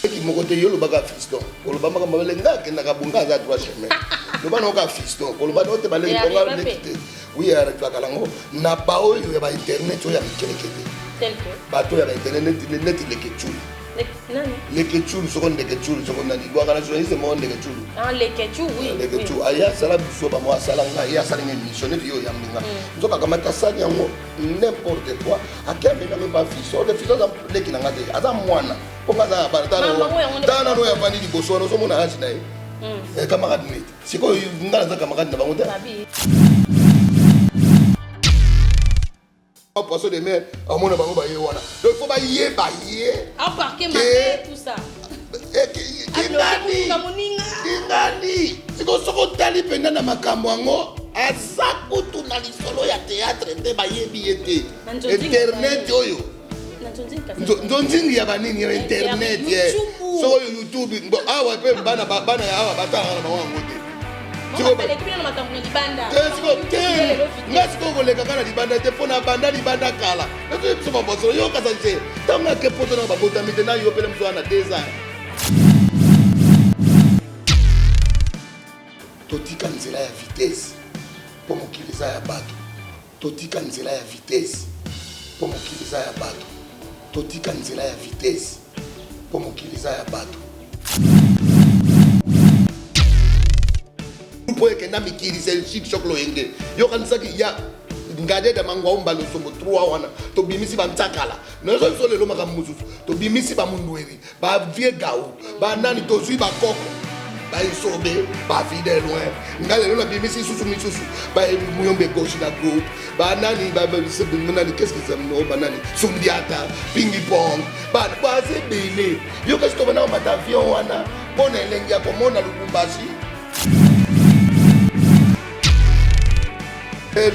Leki moko te yo lobaka fiston koloba makambo mabele nga akendaka bonga aza droit chemin loba na oka fiston koloba na ote baleki bonga leki te oui arrêtaka nango na baoyo ya ba internet oyo ya mikeleke te bato ya ba internet neti leke chulu leke chulu soko ndeke chulu soko nani lwaka na journaliste moko ndeke chulu ah, leke chulu aye asala biso bango asala nga ye asala nga émission neti yo oyambi nga mm. nzoka akamata asali yango n'importe quoi ake amemi yango ba fiston ote fiston aza leki na nga te aza mwana mpo nga aza na bana tala nano oyo avandi liboso wana ozomona age na ye hmm. eh, camarade neti sikoyo nga naza camarade na bango te poisson de mer amona bango baye wana donc fo bayeba ye kingani sikoyo soki otali mpenza na makambo yango aza kutu na lisolo ya théâtre nde bayebi ye te internet oyo nzonzingi ya banini ya internet eh. soki oyo youtube awa mpe bana bana ya awa batalaka na bango yango te nga sikoyo koleka kaka na libanda te mpo na banda libanda kala nazoye biso babosolo yo kasa nse ntango nake poto na babotami te na yo pele mosu wana 2 ans totika nzela ya vitesse mpo mokili eza ya bato Totika nzela ya vitesse po mokili eza ya bato. Totika nzela ya vitesse po mokili eza ya bato. Mpo ekenda mikili c'est chic choc loyenge. Yokanisaki ya ngadeda mangwa omba losombo 3 wana tobimisi banzakala nazo biso lelo makambo mosusu tobimisi bamundweri ba vieux gao ba nani tozwi bakoko ba esobe ba vie de loin nga lelo nabimisi lisusu misusu ba muyombe gauche na groupe ba nani nani qu'est-ce que ça no ba nani sundiata pingi pong ba baza ebele yo kasi tobanda komata avion wana mpo na elengi ya komona lubumbashi eh,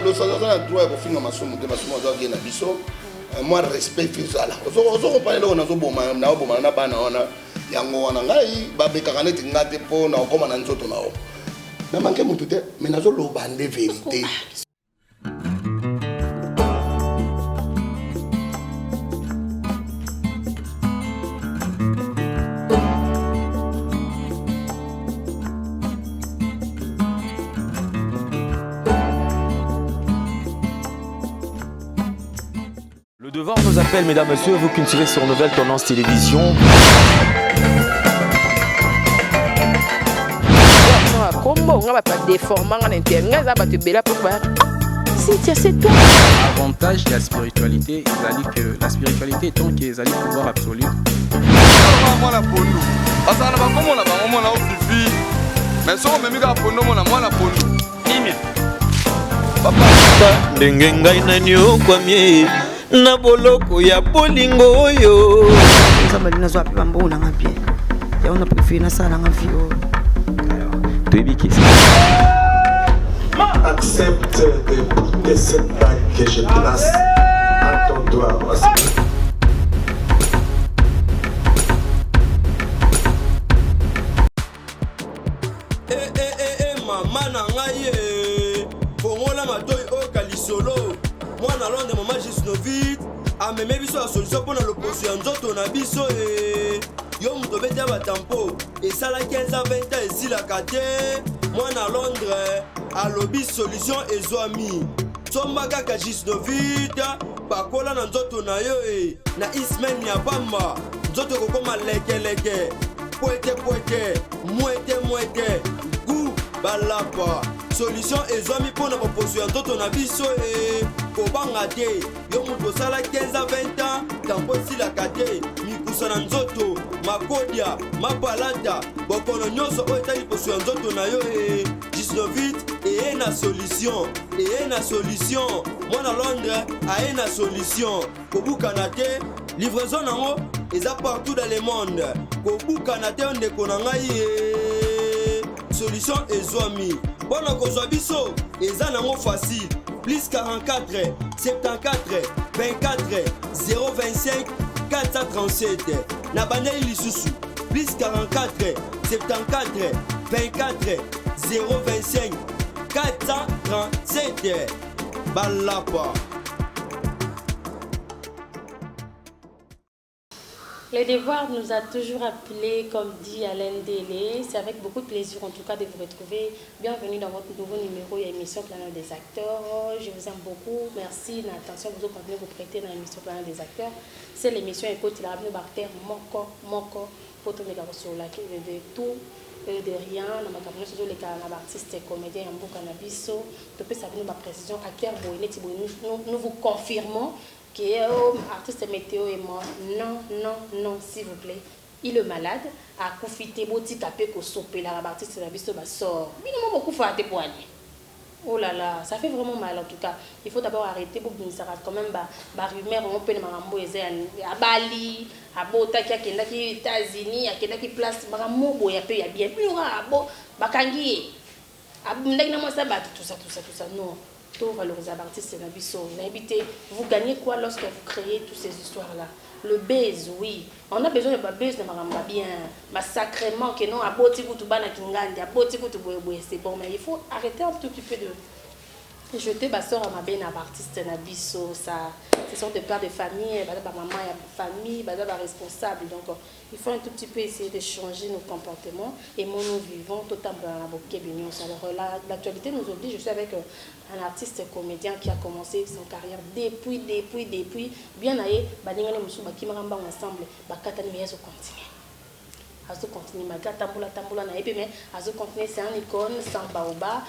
losanzo aza na droit ya kofinga masumu te masumu aza vie na biso Euh, mwa respect fi ezala ozo comprendre eloko nazoboma naobomana na bana wana yango wana ngai babekaka neti nga te mpo na okoma na nzoto na yo na manke motu te mais nazoloba nde verité Le devoir nous appelle, mesdames, messieurs, vous qui nous suivez sur Nouvelle Tendance Télévision. kombo nga bato badeforma nga na inter nga eza bato ebele apo ba Cynthia, c'est toi. Avantage de la spiritualité, ezali que la spiritualité étant que ezali pouvoir absolu. mwana pondu azala na bakombo na bango mwana ofifi mais soki omemi kaka pondu omona mwana pondu kimia ndenge ngai naniokwami na boloko ya bolingo oyo nzambe alingi nazwa mpe bambongo nanga bien yango na préféré nasala nanga vie oyo toyebi kesi Accepte de porter cette bague que je place à ton doigt. Eh, eh, eh, eh, mama na ngai eh. Fongola matoi oyoka lisolo. Mwana Londres mama Gisnovit ameme biso ya solution mpo na loposo ya nzoto na biso eh. Yo moto obeti ya batampo esala 15 ans 20 ans esilaka te. Mwana Londres alobi solution ezwami. Somba kaka Gisnovit pakola na nzoto na yo e na ismail ya pamba nzoto ekokoma lekeleke pwete pwete mwete mwete gu balapa solution ezwami mpo na boposo ya nzoto na biso e kobanga te yo moto osala 15 a 20 ans tampo esilaka te mikusa na nzoto makodia mapalata bokono nyonso oyo etali poso ya nzoto na yo e gisnovit eye na solution eye na solution mwana londres aye na solution kobukana te livraison nango eza partout dans le monde kobukana te ndeko na ngai ye solution ezwami mpo na kozwa biso eza nango facile plus 44 74 24 025 437 na bandeli lisusu plus 44 74 24 025 437 balapa. Le devoir nous a toujours appelé, comme dit Alain Délé. C'est avec beaucoup de plaisir en tout cas de vous retrouver. Bienvenue dans votre nouveau numéro et émission Planète des acteurs. Je vous aime beaucoup. Merci. Attention, vous continuez de vous prêter dans l'émission Planète des acteurs. C'est l'émission Écoute, la Barter, Moko, Moko, Poto de tout de rien na makambo nyonso ezoleka na baartiste comédien ya mboka na biso. Topesa bino baprécision acteur boye neti boye. Nous vous confirmons que oh, artiste météo est mort. Non, non, non, s'il vous plaît, il est malade, akufi te. Botika mpe kosopelaka baartiste na biso basor. Bino mo bokufa te po ani. Oh là là, ça fait vraiment mal en tout cas. Il faut d'abord arrêter bobimisaka quand même ba rumeur yango mpe na makambo eza ya abali, abotaki, akendaki États-Unis, akendaki place, makambo boya mpe ya bien. Bino kaka bo bakangi ye, abundaki na mwasi ya bato, tout ça, tout ça, tout ça. Non, to valoriser baartiste na biso. Nayebi te, vous gagnez quoi lorsque vous créez toutes ces histoires là? Le buzz, oui, on a besoin de babuzz na makambo ya bien, basacrement que non, aboti kutu bana kingandi, aboti kutu boyeboye, c'est bon, mais il faut arrêter un tout petit peu de jeter basort ya mabe na baartiste na biso. Ça, ce sont des pères de famille, baza bamama ya famille, baza baresponsable. Donc il faut un tout petit peu essayer de changer nos comportements et moi nous vivons totambola na bokebi nyonso. Alors l'actualité nous oblige. Je suis avec un artiste comédien qui a commencé son carrière depuis, depuis, depuis bien na ye. Baningani mosusu bakimaka mbango ensemble, bakatani, mais azocontinue, azocontinue malgré atambola tambola na ye mpe, mais azocontinue. C'est un icône sans baoba.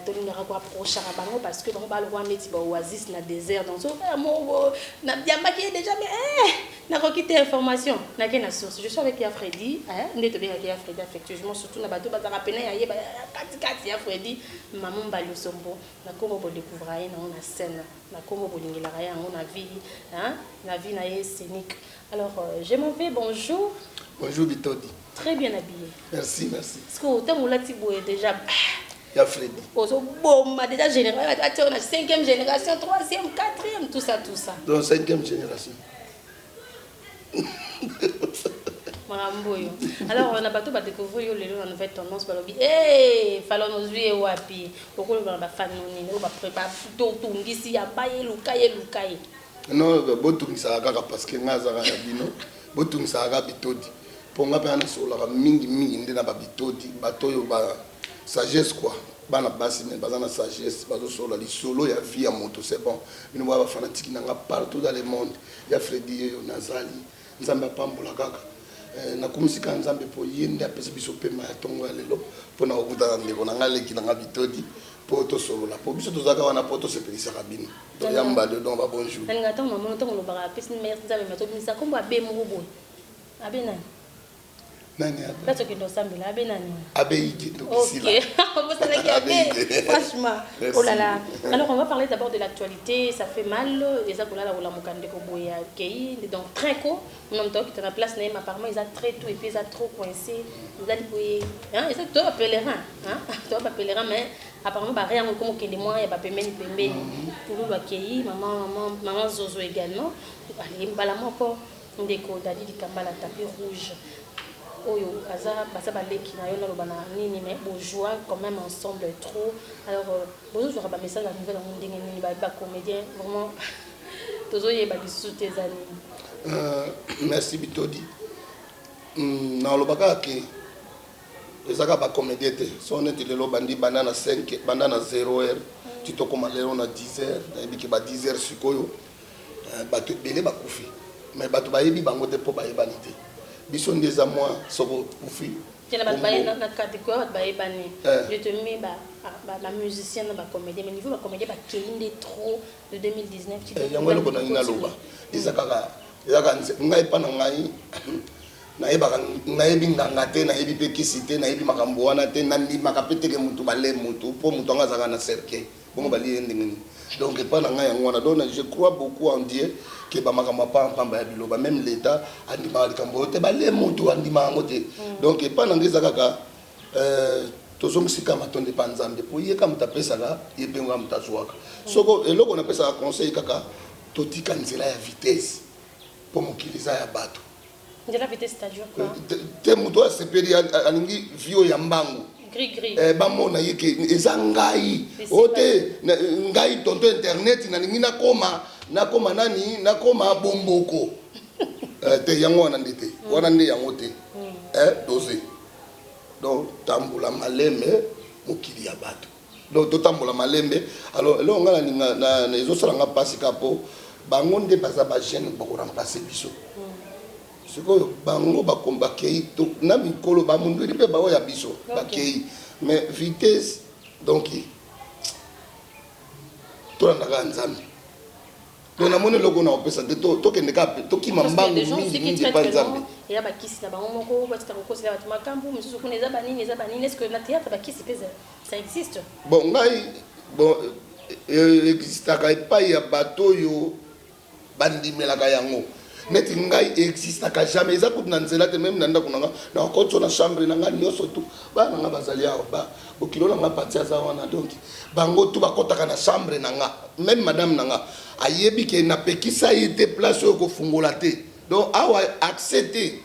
Tolingaka koapprochaka bango parce que bango balokwa neti baoasis na désert. Donc so moko yambaki ye déjà, mais nakoki te. Information nake na source. Je suis avec ya Freddy, nde tobengaki ya Freddy affectueusement, surtout na bato bazalaka pene ya ye katikati ya Freddy, Mama Mbali Osombo. Na nkombo bodécouvra ye nango na scène, na nkombo bolingelaka ye yango na vie, hein, na vie na ye scénique. Alors je m'en vais. Bonjour. Bonjour Bitodi. Très bien habillé. Merci, merci. Parce que ntango olati boye déjà, Ya Freddy. Ozoboma déjà génération atia na cinquième génération, troisième, quatrième, tout ça, tout ça. Donc cinquième génération. Makambo oyo. Alors na bato badécouvrir yo lelo na Nouvelle Tendance, balobi e Falon ozwi ye wapi? Okoloba na bafani nini oyo totungisi yamba ye, luka ye, luka ye? Non, botungisaka kaka parce que ngai azalaka ya bino. Botungisaka kaka Bitodi mpo nga mpe nasololaka mingimingi nde na babitodi, bato oyo ba sagesse quoi, bana basi me baza na sagesse, bazosolola lisolo ya vie ya moto. C'est bon, bino boya bafanatiki na nga partout dans le monde. Ya Fredi yeyo, nazali. Nzambe apambola kaka. Nakumisi kaka Nzambe mpo ye nde apesi biso pema ya ntongo ya lelo mpona kokutana ndeko na ngai, leki na ngai Bitodi, mpo tosolola, mpo biso tozalaka wana mpo tosepelisaka bino. Donc ya mbale, donc ba bonjour. Nalinga ntango namona, ntango olobaka apesi Nzambe, matobimisa nkombo abe moko boye. Abe nani? Nani abe? Place okende osambela, abe nani? Abe Ike. Ok, bosalaki abe, franchement. Oh là là. Alors on va parler d'abord de l'actualité. Ça fait mal, eza kolala kolamuka, ndeko boye akei. Donc très ko mona moto akita na place na ye, mais apparemment eza très tout et puis eza trop coincé, ezali boye, eza to bapèlerin, to bapèlerin, mais apparemment bare yango ekoma okende mwa ya bapembeni pembeni. Pululu akei, mama mama mama Zozo également alingi mbala moko. Ndeko Dadi Dikambala, tapis rouge oyo aza, baza baleki na yo, naloba na nini, mais bojoua quand même ensemble trop. Alors bozozwaka bamessage ya nouvelle yango ndenge nini? Bacomédien vraiment tozoyeba lisusu te eza nini. Merci Bitodi. Naloba kaka ke eza kaka bacomédien te. So neti lelo bandi banda na 5, banda na 0 heure ti tokóma lelo na 10 heures, nayebi ke ba 10 heures sikoyo bato ebele bakufi, mais bato bayebi bango te mpo bayebani te. Biso nde eza mwa soko okufi. Tena bato baye na catégorie, bato bayebani. Je te mets bamusicien na bacomédien, mais niveau bacomédien bakei nde trop de 2019. Yango eloko nangi naloba eza kaka, eza kaka ngai epa na ngai nayebaka, nayebi nganga te, nayebi mpe kisi te, nayebi makambo wana te. Nandimaka mpe teke motu bale motu mpo motu yango azalaka na cercueil, bongo balie ye ndenge nini? Donc epa na ngai yango wana. Donc je crois beaucoup en Dieu ke bamakambo apampamba ya biloba, même l'État andimaka likambo oyo te, balie motu, andimaka yango te. Donc epa na ngai eza kaka tozongisika matondo epa Nzambe, mpo ye ka moto apesaka, ye mpe nga moto azwaka. Soko eloko napesaka conseil kaka, totika nzela ya vitesse mpo mokili eza ya bato. Nzela vitesse, c'est-à-dire quoi? Te, moto oyo asepeli, alingi vie oyo ya mbangu. Gris gris. Bamona ye ke eza ngai o te, ngai tonto internet, nalingi nakoma nani, nakoma bomboko. Eh, te yango wana nde te wana nde yango te. Eh, dose donc tambola malembe mokili ya bato, donc totambola malembe. Alors eloko ngai nalinga ezosala nga mpasi kaka mpo bango nde baza bajeune bakoremplace biso. Sikoyo bango bakei na mikolo, bamundweli mpe baoyo ya biso bakei, mais vitesse. Donc tolandaka ya Nzambe. Donc namoni eloko na kopesa te, tokende kaka tokima mbangu mingi mingi epai Nzambe. Eya bakisi na bango moko, batika kokosela bato makambo mosusu kuna. Eza banini, eza banini? Est ce que na théâtre bakisi mpe ça existe? Bon, ngai, bon, existaka epai ya bato oyo bandimelaka yango. Neti ngai, existaka jamais, eza kutu na nzela te. Même na ndako na nga, nakokotisa na chambre na nga nyonso tu, bana na nga bazali awa, bokilo na nga pati aza wana. Donc bango tu bakɔtaka na chambre na nga. Même madame na nga ayebi ke napekisa ye te place oyo kofungola te. Donc awa accès te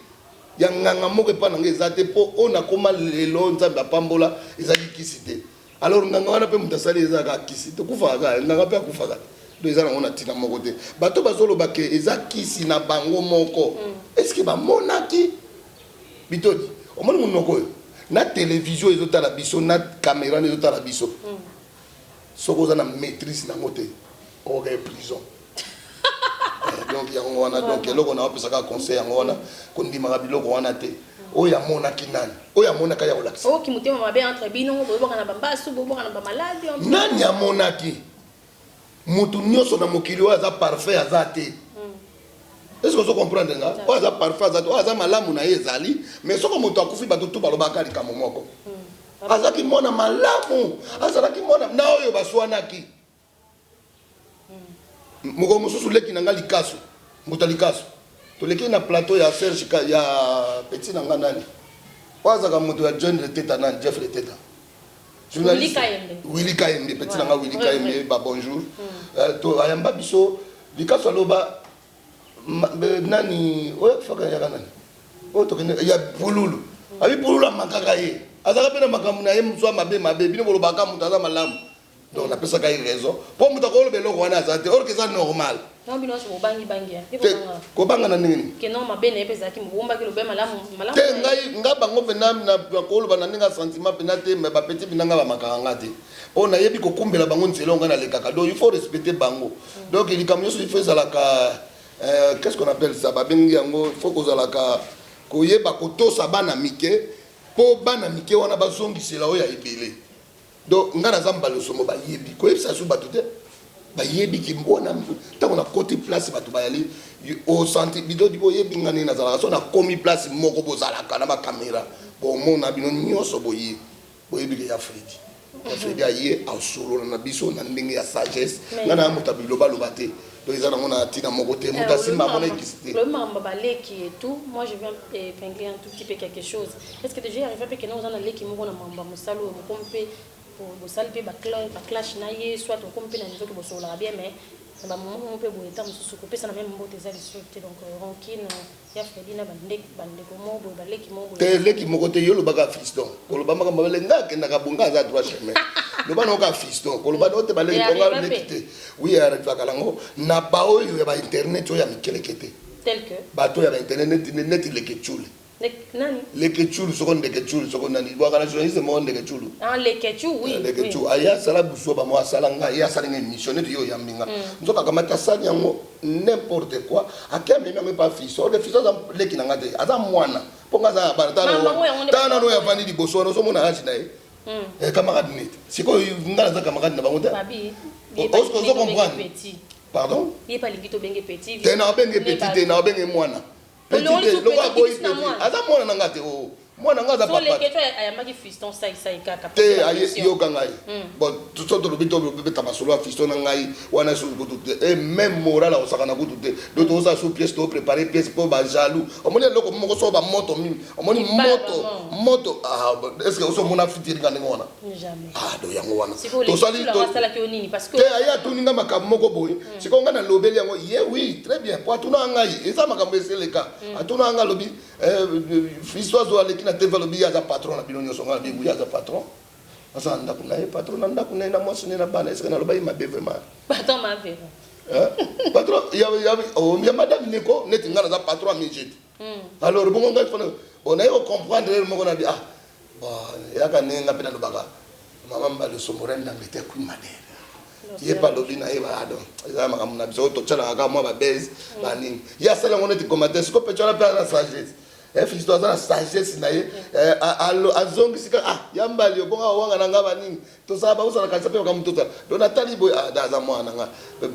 ya nganga moko epai na nga eza te, mpo oyo nakóma lelo, Nzambe apambola, ezali kisi te. Alors nganga wana mpe moto asali, eza kaka kisi, tokufaka kaka, nganga mpe akufaka te. Donc eza nango na ntina moko te. Bato bazoloba ke eza kisi na bango moko, est-ce bamonaki bitodi? Omoni monoko oyo na télévision ezotala biso, na caméra ezotala biso, soki oza na maîtrise nango te, okoka prison. Donc yango wana, donc eloko na opesaka conseil yango wana, kondimaka biloko wana te. Oyo amonaki nani? Oyo amonaka ya kolakisa. Oki motema mabe entre bino, boyebaka na bambasu, boyebaka na bamaladi. Nani amonaki? Motu nyonso na mokili oyo aza parfait aza te. Est ce que ozo comprendre nga? Oyo aza parfait aza te. Oyo aza malamu na ye ezali, mais soko moto akufi, bato tu balobaka likambo moko: azalaki mwana malamu, azalaki mwana na oyo baswanaki. Mokolo mosusu, leki na nga Likaso, mbuta Likaso, toleki na plateau ya Serge, ya petit na nga nani oyo azalaka moto ya John Leteta, nani, Jeff Leteta. Willy Kayembe. Willy Kayembe, petit na nga Willy Kayembe, ba bonjour. To ayamba biso, Likaso aloba nani oyo akufaka, yaka nani oyo tokende ya Pululu, abi Pululu amakaka ye, azalaka mpe na makambo na ye mosu ya mabe mabe. Bino bolobaka moto aza malamu. Donc napesaka ye raison, mpo moto akoloba eloko wana aza te, or que eza normal. Non, bino nyonso bobangi bangi ya. Te, kobanga na ndenge nini? Ke non, mabe na ye mpe ezalaki, bobombaki lobe malamu malamu. Te, ngai nga bango mpena na koloba na ndenge ya sentiment mpena te, mais bapeti mpena nga bamakaka nga te, mpo nayebi kokumbela bango nzela oyo ngai nalekaka. Donc il faut respecter bango. Donc likambo nyonso il faut ezalaka qu'est ce qu'on appelle ça, babengi yango, il faut kozalaka koyeba kotosa bana mike, mpo bana mike wana bazongisela oyo ya ebele. Donc ngai naza mbala osomo, bayebi koyebisa so bato te, bayebi ke wana ntango nakoti place, bato bayali osanti bidodi. Boyebi nga ndenge nazalaka. So nakomi place moko, bozalaka na bakamera, bomona bino nyonso, boye boyebi ke ya Fredi, ya Fredi aye asolola na biso na ndenge ya sagesse. Ngai na moto ya bilobaloba te. Donc eza nango na ntina moko te, moto asimba amona ekisi te. Le makambo baleki et tout, moi je viens épingler un tout petit peu quelque chose. Est ce que déjà arrivé mpe kende oza na leki moko na makambo ya mosala oyo, bokomi mpe bosali mpe baclash na ye, soit okomi mpe na niveau ke bosololaka bien, mais na bamoment moko mpe boye, ta mosusu kopesa na même mbote eza lisusu te? Donc rancune ya Fredi na bandeko moko boye, baleki moko boye? Te, leki moko te. Yo olobaka fiston, koloba makambo baleki, nga akendaka bonga, aza droit chemin. Loba na oka fiston, koloba no te baleki ponga leki te. Oui, arrivaka nango na baoyo ya bainternet oyo ya mikeleke te. Tel que? Bato ya bainternet neti Leke Tshule. Nani? Leke Tshulu, soko Ndeke Tshulu, soko nani, bwaka na journaliste moko Ndeke Tshulu. Ah, Leke Tshulu, oui. Leke Tshulu aye asala buso bamo, asala nga, ye asali nga émission neti yo oyambi nga. Nzoka akamati, asali yango n'importe quoi, ake amemi yango epa fiso. Oke, fiso aza leki na nga te, aza mwana, mpo nga aza ya bana. Tala nano oyo avandi liboso wana, ozomona age na ye, camarade neti sikoyo nga naza camarade na bango te. Ozo comprendre? Pardon. Ye pa alingi tobenge petit. Te, na obenge petit te, na obenge mwana. Petit te, lokola aboyi petit, aza mwana na nga te. O mwana nga aza papa. Ayambaki fiston saisai kaka. Te, yoka ngai. Bon, so tolobi, tobeta masolo ya fiston na ngai wana soki kutu te, e même moral akosaka na kutu te. Donc tozosala so pièce, toprépare pièce mpo bajaloux. Omoni eloko moko so bamoto mingi, omoni moto moto, est ce que osomona fitiringa ndenge wana? Ah, donc yango wana tosali te. Aye atuni nga makambo moko boye, sikoyo nga nalobeli yango ye. Oui, très bien, po atuna ngai, eza makambo eseleka. Atuna nga, alobi fisto azo aleki na TV, alobi ye aza patron na bino nyonso. Nga alobi oui, aza patron, aza na ndako na ye, patron na ndako na ye, na mwasi na ye, na bana. Est-ce naloba ye mabe vraiment? Patron Mavero. Patron ya, ya, oh, ya madame Neko, neti nga naza patron ya midget. Alors bongo ngai fana bon naye ko comprendre heure moko na bi ah bon yaka ndenge nga mpe nalobaka mama Mbalo Sombo reine d'Angleterre Queen Madère. Ye mpe alobi na ye ba donc eza makambo na biso totyalaka kaka mwa babase banini. Ye asala yango neti commentaire sikoyo mpe wana mpe aza na sagesse. Eh, Fiston aza na sagesse na ye eh, azongisi kaka ah ya mbali obonga owanga na nga banini tosala baosala kanisa mpe makambo tosala donc natali boye ah da aza mwana na nga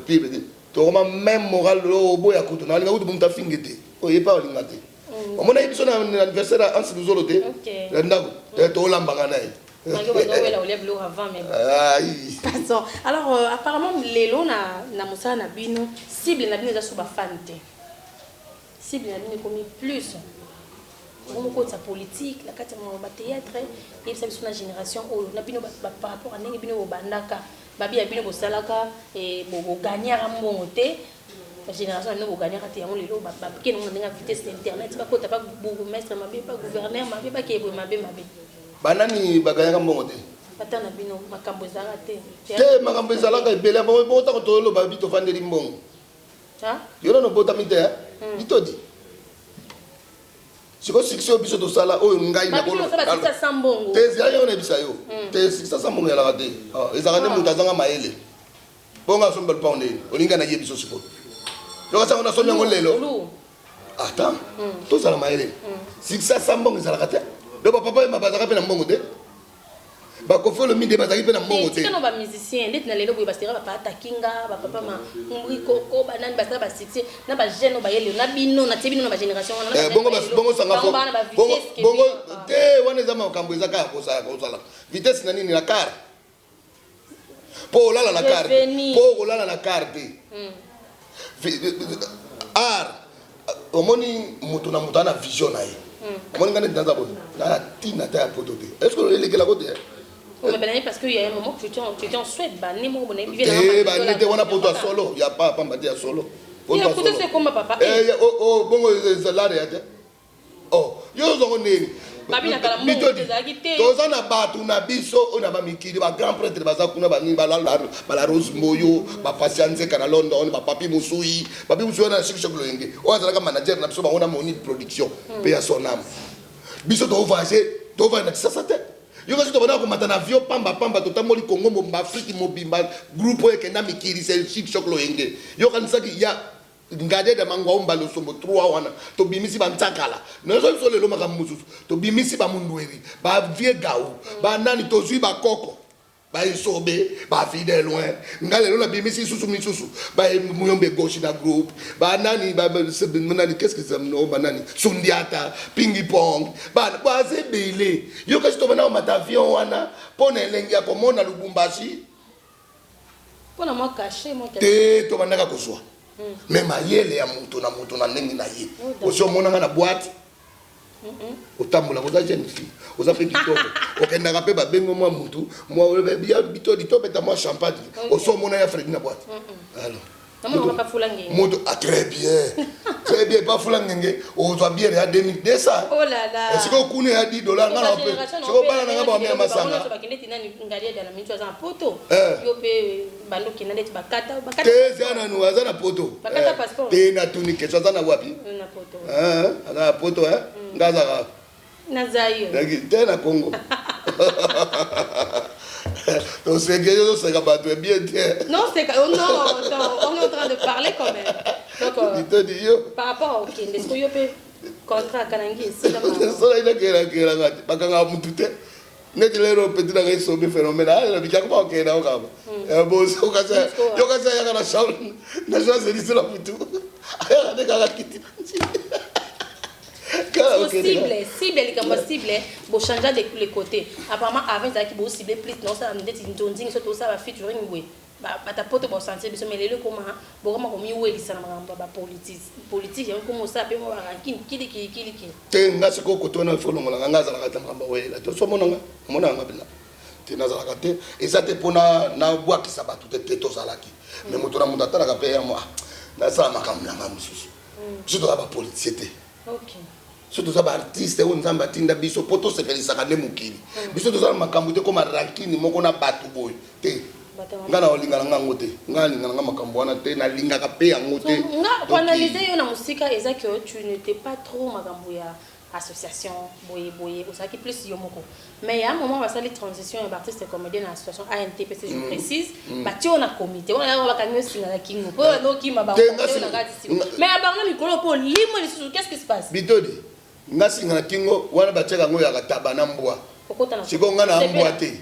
pibe tokoma même moral oboya kutu nalinga kutu moto afinge te oye mpe olinga te omonaki biso na anniversaire ya Anse Luzolo te na ndako tolambaka na ye. Alors apparemment lelo na mosala na bino cible na bino eza so bafan te, cible na bino ekomi plus okotisa politique na kati ya bathéâtre. Yebisa biso na génération oyo na bino par rapport a ndenge bino bobandaka, babi ya bino bosalaka, bogagnaka mbongo te. Génération na bino bogagnaka te. Yango lelo bakende ngo na ndenge ya vitesse na internet, bakota pa bourgmestre mabe, pa gouverneur mabe, bakeye boye mabe mabe. Banani baganyaka mbongo te? Bata na bino makambo ezalaka te. Te, makambo ezalaka ebele. Bongo ntango toloba bi tofandeli mbongo, yo nano obotami te bitodi. Sikoyo succès oyo biso tosala oyo ngai te ezala yango nayebisa yo te. Succès sa mbongo ezalaka te, ezalaka nde moto azanga mayele. Bongo asombi balupango ndeni olingi nga nayebi biso sikoyo yoka sango nasombi yango lelo. Ata tozala mayele, succès sa mbongo ezalaka te. Do bapapa yema bazalaka mpe na mbongo te, baKoffi Olomide bazalaki mpe na mbongo te. Tika no bamusicien ndeti na lelo boye basera bapapa Takinga, bapapa Mambri Koko, banani basala basuccès na bajeune oyo bayelelo na bino, natie bino na bagénération wana. Bongo bongo sanga bongo bongo te. Wana eza makambo eza kaka kozala kozala vitesse na nini na car mpo olala na car, mpo okolala na car te. Art, omoni moto na moto aza na vision na ye. Omoni nga neti naza boye, naa na ntina ta ya poto te. Est ce que elekelako te? Parce qu'il y a un moment que tu étais en Suède, ba ne moko te, bane te wana poto ya solo ya pa pamba te, ya solo. Bongo ezalare ya te. Oh, yo ozongo ndeni toza na bato na biso oyo na bamikili, bagrand prêtre baza kuna, banini, bala Rose Mboyo, bapasi ya Nzeka na London, bapapi Musui, papi Musui wana na Shikishok Loyenge oyo azalaka manager na biso, bango na Moni Production mpe ya Sonam. Biso tovoyage, tovoyage na Kisasa te. Yo kasi tobanda komata na avion pamba pamba, totamboli Congo mobimba, Afrique mobimba, groupe oyo ekenda mikili, c'est Shikishok Loyenge. Yo kanisaki ya Ngadiadia Mangwau Mbalo Sombo 3 wana tobimisi bantsakala nazo biso lelo makambo mosusu, tobimisi bamundweri, bavie gau, banani, tozwi bakoko baesobe bavide loin. Nga lelo nabimisi lisusu misusu, bamuyombe gauche na groupe, banani nani, qu'est ce que ça, banani, Sundiata, Pingi Pong, baza ebele. Yo kasi tobanda komata avion wana mpo na elengi ya komona Lubumbashi. Mpona mwa cachet. Te, tobandaka kozwa me mayele ya moto na moto na ndenge na ye. Osi omonanga na boîte otambolaka, oza jeune fille, oza mpe kitoko, okendaka mpe babengo mwa mutu bitodi, tobeta mwa champagne. Osi omona ya Fredi na boîte? Alors moto, ah, très bien, très bien, bafula ngenge, ozwa bière ya 2200, sikoyo kuna ya 10 dollar. Nga na mpe sikoyo bana nanga bamela masanga. Te, eza nanu aza na poto te. Natuni question, aza na wapi? Aza na poto. Nga azaka te na Congo. Toseke, yo toseka bato ebie te. Non, c'est oh non, attends, on est en train de parler quand même. Donc, Bitodi yo. Par rapport au Kende, est-ce que yo pe contrat kanangi esila? Sola inakelakela te, bakangaka mutu te. Neti lelo petit nanga esobe phénomène alobiki akoma okende ao kaka yo kasi ayaka na chambre na Champs-Élysées na mutu ayaka nde kaka kiti. Cible, cible, likambo ya cible bochange de le côté. Apparemment avant ezalaki bocible plus naosala ndeti nzonzingi, so tosala bafeaturing boye, bata poto bosentir biso. Mais lelo ekoma bokoma komiwelisa na makambo ya bapolitique politique. Yango koma osala mpe mwa barankine kilikili. Te, nga sikoyo kote wana ifo olongolanga. Nga azalaka te makambo aweyela te. So omonanga, omonanga mpenza te, nazalaka te. Eza te mpona nabwakisa bato te. Te, tozalaki mais moto na moto atalaka mpe ya mwa nasala makambo na nga mosusu. Biso toza bapoliticien te, biso toza baartiste oyo Nzambe atinda biso mpo tosepelisaka nde mokili. Biso toza na makambo te koma rankine moko na bato boye te. Nga na olinga na nga yango te. Nga nalinga na nga makambo wana te, nalingaka pe yango te. Nga ko analyser yo na mosika eza que tu n'etais pas trop makambo ya association boye boye, ozalaki plus yo moko. Mais ya un moment basali transition ya ba artistes comédiens na association ANTPC, je précise, batie yo na comité. Wana yango bakangi yo singa na kingo. Po yo okima bango, batie yo na kati sima. Mais ya bango mikolo po olimwe lisusu, qu'est-ce qui se passe? Bitodi, nga singa na kingo wana batiaka yango ya taba na mbwa. Sikoyo nga na mbwa te.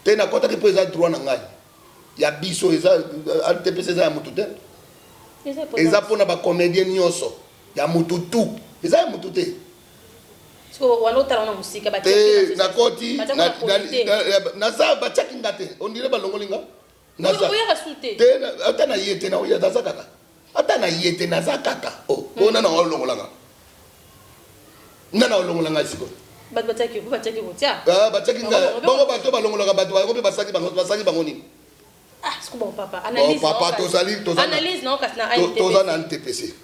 Te nakotaki po eza droit na ngai. Ya biso eza ANTPC eza ya mutu te. Eza pona ba comediens nionso ya mutu tout. Eza ya mutu te. Te nakoti naza batiaki nga te. On dirait balongoli nga. Naza te ata na ye te naza kaka. Ata na ye te naza kaka. Oh, po nana olongola nga. Nana olongola nga sikoyo. Bato batiaki yo, batiaki kotia. Ah, batiaki nga. Bongo bato balongolaka bato bango mpe basaki bango, basaki bango nini? Ah, siko bon papa, analyse. Bon papa, tozali tozali. Analyse na kasi na ANTPC. Toza na ANTPC.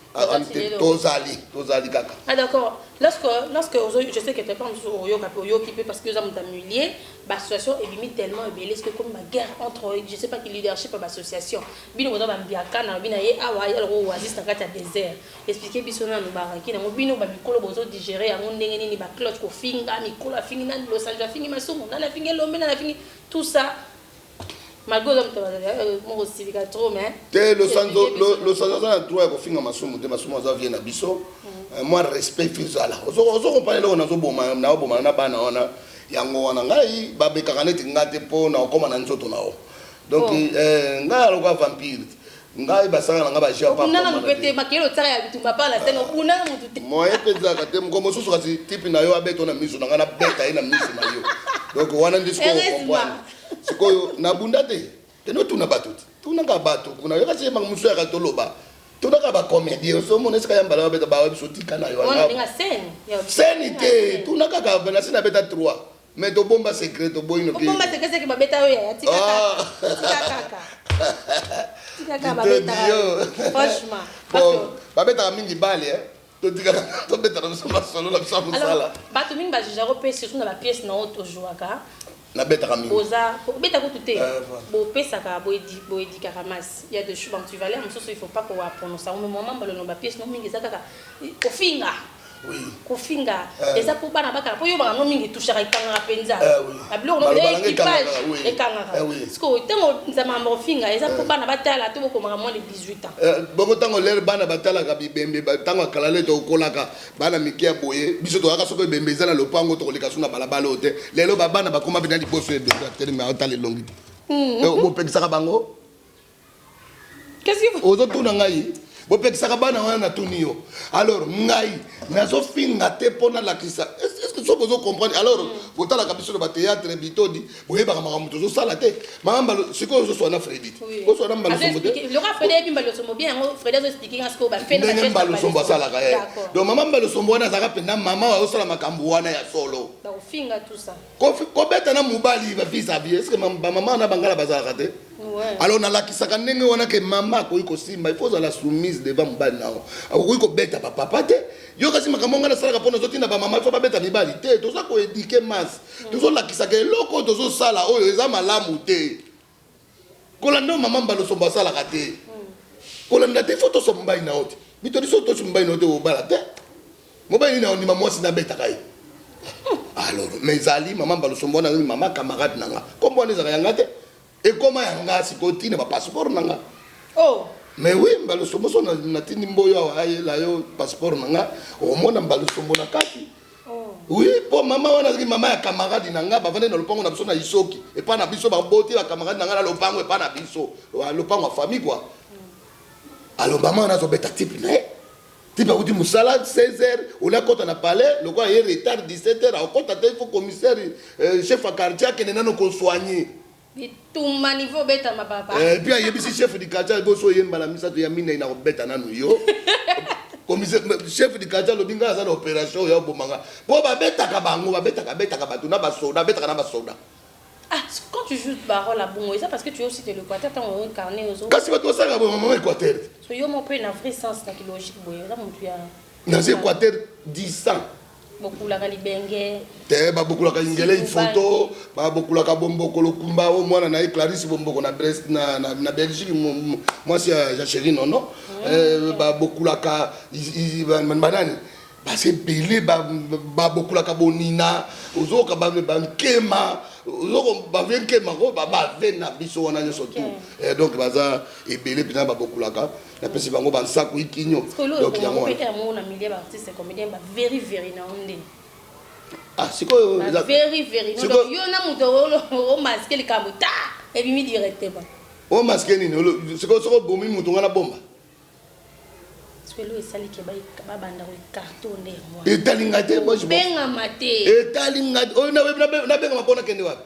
Tozali, tozali kaka. Ah d'accord. Lorsque lorsque je sais que tu pas oyoka pe oyoki pe parce que oza moto ya milieu, ba association ebimi tellement ebele, ce que comme ba guerre entre je sais pas qui leadership ya ba association. Bino boza ba mbiaka na bina ye awa ye aloko oasis na kati ya desert. Expliquer biso nanu ba rancune yango bino ba mikolo bozo digerer yango ndenge nini ba cloche kofinga mikolo afingi nani Losanjo afingi masumu nani afingi elombe nani afingi tout ça malgré oza moto moko osilika trop mais te Losanzo Losanzo aza na droit ya kofinga masumu te. Masumu aza vie na biso, mwa respect fi ezala. Ozo comprendre eloko nazoboma naobomana na bana wana yango wana ngai babekaka neti nga te mpo na okoma na nzoto na yo. Donc ngai aloka vampire, ngai basala na ngai ba jeu. Obunda nanu pe te, makelele otiaka ya bitumba pa na scène, obunda na mutu te. Moyen pe ezalaka te. Mokolo mosusu kasi type na yo abeta na miso na ngai, nabeta ye na miso na yo. Donc wana nde sikoyo comprendre. Sikoyo nabunda te, kende otuna bato te, tunaka bato kuna. Yo kasi yebanga mosusu yaka toloba, tunaka ba comédien. Ozomona esika ya mbala babeta bawa biso, tika na yo scène te, tuna kaka nasi nabeta 3. Mais tobomba secret, toboyi noki. Obomba secret seke babeta yo yaya, tika kaka. Tika kaka. Tika kaka babeta yo. Franchement. Bon, babetaka mingi bale eh. Totikaka tobetaka biso masolo na biso ya mosala. Bato mingi ba jugeaka pe surtout na ba pièces na oyo tojouaka. Nabetaka mingi. Oza obeta kutu te. Bopesaka boedikaka masse. Il y a des choses bantu valeur mosusu il faut pas ko prononcer mais maman mbalo na ba pièces no mingi eza kaka kofinga. Kofinga eza mpo bana bakaka mpo yo makambo mingi etouchaka, ekangaka mpenza babiloko équipage ekangaka. Sikoyo ntango nzambe makambo kofinga eza mpo bana batala to bokomaka moins de 18 ans. Bongo ntango lere bana batalaka bibembe, ntango ya kala le tokolaka bana mike ya boye, biso toyaka soki ebembe eza na lopango tokoleka so na balabala oyo te. Lelo babana bakoma mpenza liboso ebembe atelemi aotala elongi te. Bopekisaka bango? Ozotuna ngai bopekisaka bana wana? Natuni yo. Alors ngai nazofinga te mpo nalakisa. Est-ce so bozo comprendre? Alors botalaka biso na bathéâtre bitodi, boyebaka makambo tozosala te. Mama, sikoyo ozoswa na Fredi te, oswa na Mbalosombo te. Ndenge Mbalosombo asalaka ye, donc mama Mbalosombo wana azalaka mpenza mama oyo azosala makambo wana ya solo, kobeta na mobali vis-à-vis. Est-ce que bamama na bangala bazalaka te? Alors nalakisaka ndenge wana ke mama akoki kosimba, il faut ozala soumise devant mobali na yo, akoki kobeta bapapa te. Yo kasi makambo ngai nasalaka mpo nazotinda bamama faut babeta mibali te. Toza koéduquer masse, tozolakisaka eloko oyo tozosala oyo eza malamu te. Kolanda oyo mama Mbalosombo asalaka te, kolanda te. Faut tosa mobali na yo te. Bitodi so tosi mobali na yo te, obala te. Mobali nini aondima mwasi nabetaka ye? Alors mais ezali mama Mbalosombo wana azali mama camarade na nga. Kombo wana ezalaka yanga te, ekoma yanga sikoyo ntina bapasseport na nga. Mais oui, Mbalosombo so natindi mboyo awa ayela yo passeport na nga, okomona Mbalosombo na kati. Oui, mpo mama wana azalaki mama ya camarade na nga. Bavandi na lopango na biso na Isoki epa na biso, baboti bacamarade na nga na lopango epa na biso, lopango ya famille quoi. Alors mama wana azobeta type na ye. Type akuti mosala 16 heures, oli akɔta na palais lokola ye retard 17 heures, akɔta te. Il faut commissaire, chef ya quartier akende nano kosoigner. Bitumba niveau obetama papa. Puis ayebisi chef du quartier boso oyembala misato ya minei na kobeta nanu yo. Commissaire chef du quartier alobi ngai aza na opération oyo obomanga mpo babetaka bango, babetaka betaka bato na basoda, babetaka na basoda. Ah, quand tu joues parole à bongo, c'est parce que tu es aussi de l'Équateur, tant on incarné aux autres. Kasi bato basalaka boye, mama Équateur. So yo mo pe na vrai sens na ki logique boye, eza mutu ya Naza Équateur 10 ans. Bokulaka libenge. Te, babokulaka ingele ifoto, babokulaka bomboko lokumba o mwana na ye Clarisse Bomboko na Brest na, na, na Belgique mwasi ya Jachérie Nono. Eh, babokulaka banani baza ebele babokulaka bonina ozoyoka bankema ozoyoka bave nkema ko bave na biso wana nyonso tu eh, donc baza ebele mpenza babokulaka napesi bango bansaku ikinyo donc yango wana na milieu ba artiste comédien ba very very na onde ah sikoyo ba very very no donc yo na moto o masque likambo ta ebimi directement o masque nini sikoyo soko obomi moto nga na bomba sikoyo esali ke babanda ko écarter nde yango etali nga te bengama te etali nga oyo nabengama mpo nakende wapi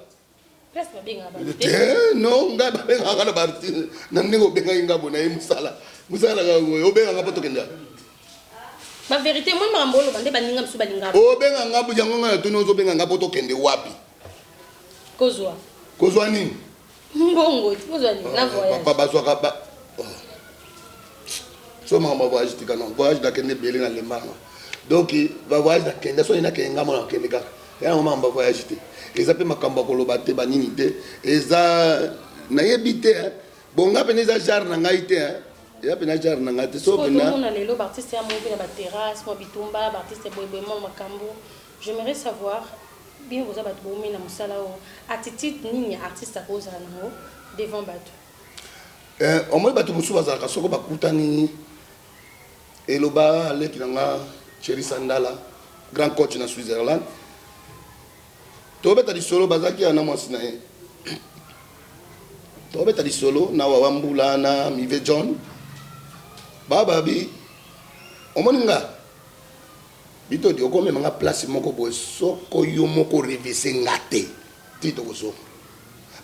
Place babengaka bato te. Te non ngai babengaka na baartiste na ndenge obengaki nga boye naye mosala mosala nanga boye obengaka mpo tokende wapi? Ba verite moi makambo oloba nde baninga mosusu balingaka. Obenga nga yango ngai natuni ozobenga nga mpo tokende wapi? Kozwa. Kozwa nini? Mbongo kozwa nini na voyage. Papa bazwaka ba oh. So makambo ya voyage tika non voyage nakende ebele na lembanga donc ba voyage nakende soki nakende nga mona nakende kaka yango makambo ya voyage te eza mpe makambo ya koloba te banini te eza nayebi te hein. Bon nga pena eza genre na ngai te hein. Eza pena genre na ngai te so pena tomona lelo ba artiste ya movi na ba terrasse mwa bitumba ba artiste boye boye mwa makambo j'aimerais savoir bino boza bato boumi na mosala oyo attitude nini artiste akozala nango devant bato Eh, omoni bato mosusu bazalaka soko bakutani eloba leki na nga Thierry Sandala grand coach na Switzerland tobeta lisolo bazalaki ya na mwasi na ye tobeta lisolo na Wawa Mbula na Mive John bababi omoni nga bitodi okomema nga place moko boye soko yo moko revese nga te ti tokozonga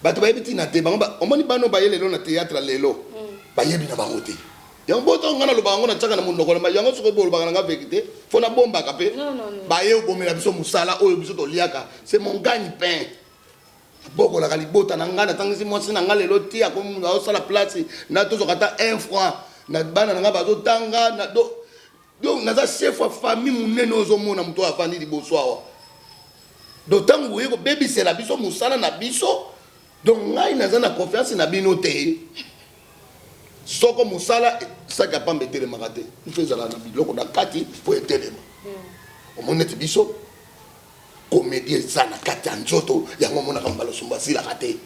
bato bayebi ntina te bango omoni bano baye lelo na théâtre lelo mm. bayebi na bango te yango boto nga nalobaka yango natiaka na monoko na yango soki bolobaka na nga verité fo nabombaka mpe baye obomela biso mosala oyo biso toliaka c'est mon gagne pain bokolaka libota na ngai natangisi mwasi na ngai lelo ti aosala place na tozwaka ata un franc na bana na ngai bazotanga na Donc naza chef ya famille munene oyo ozomona moto oyo avandi liboso awa. Donc ntango boye kobebisela biso mosala na biso, donc ngai naza na confiance na bino te. Soko mosala saki ya pamba etelemaka te, il faut ezala na biloko na kati mpo etelema. Omoni neti biso comédie eza na kati ya nzoto yango omonaka mbala sumba asilaka te.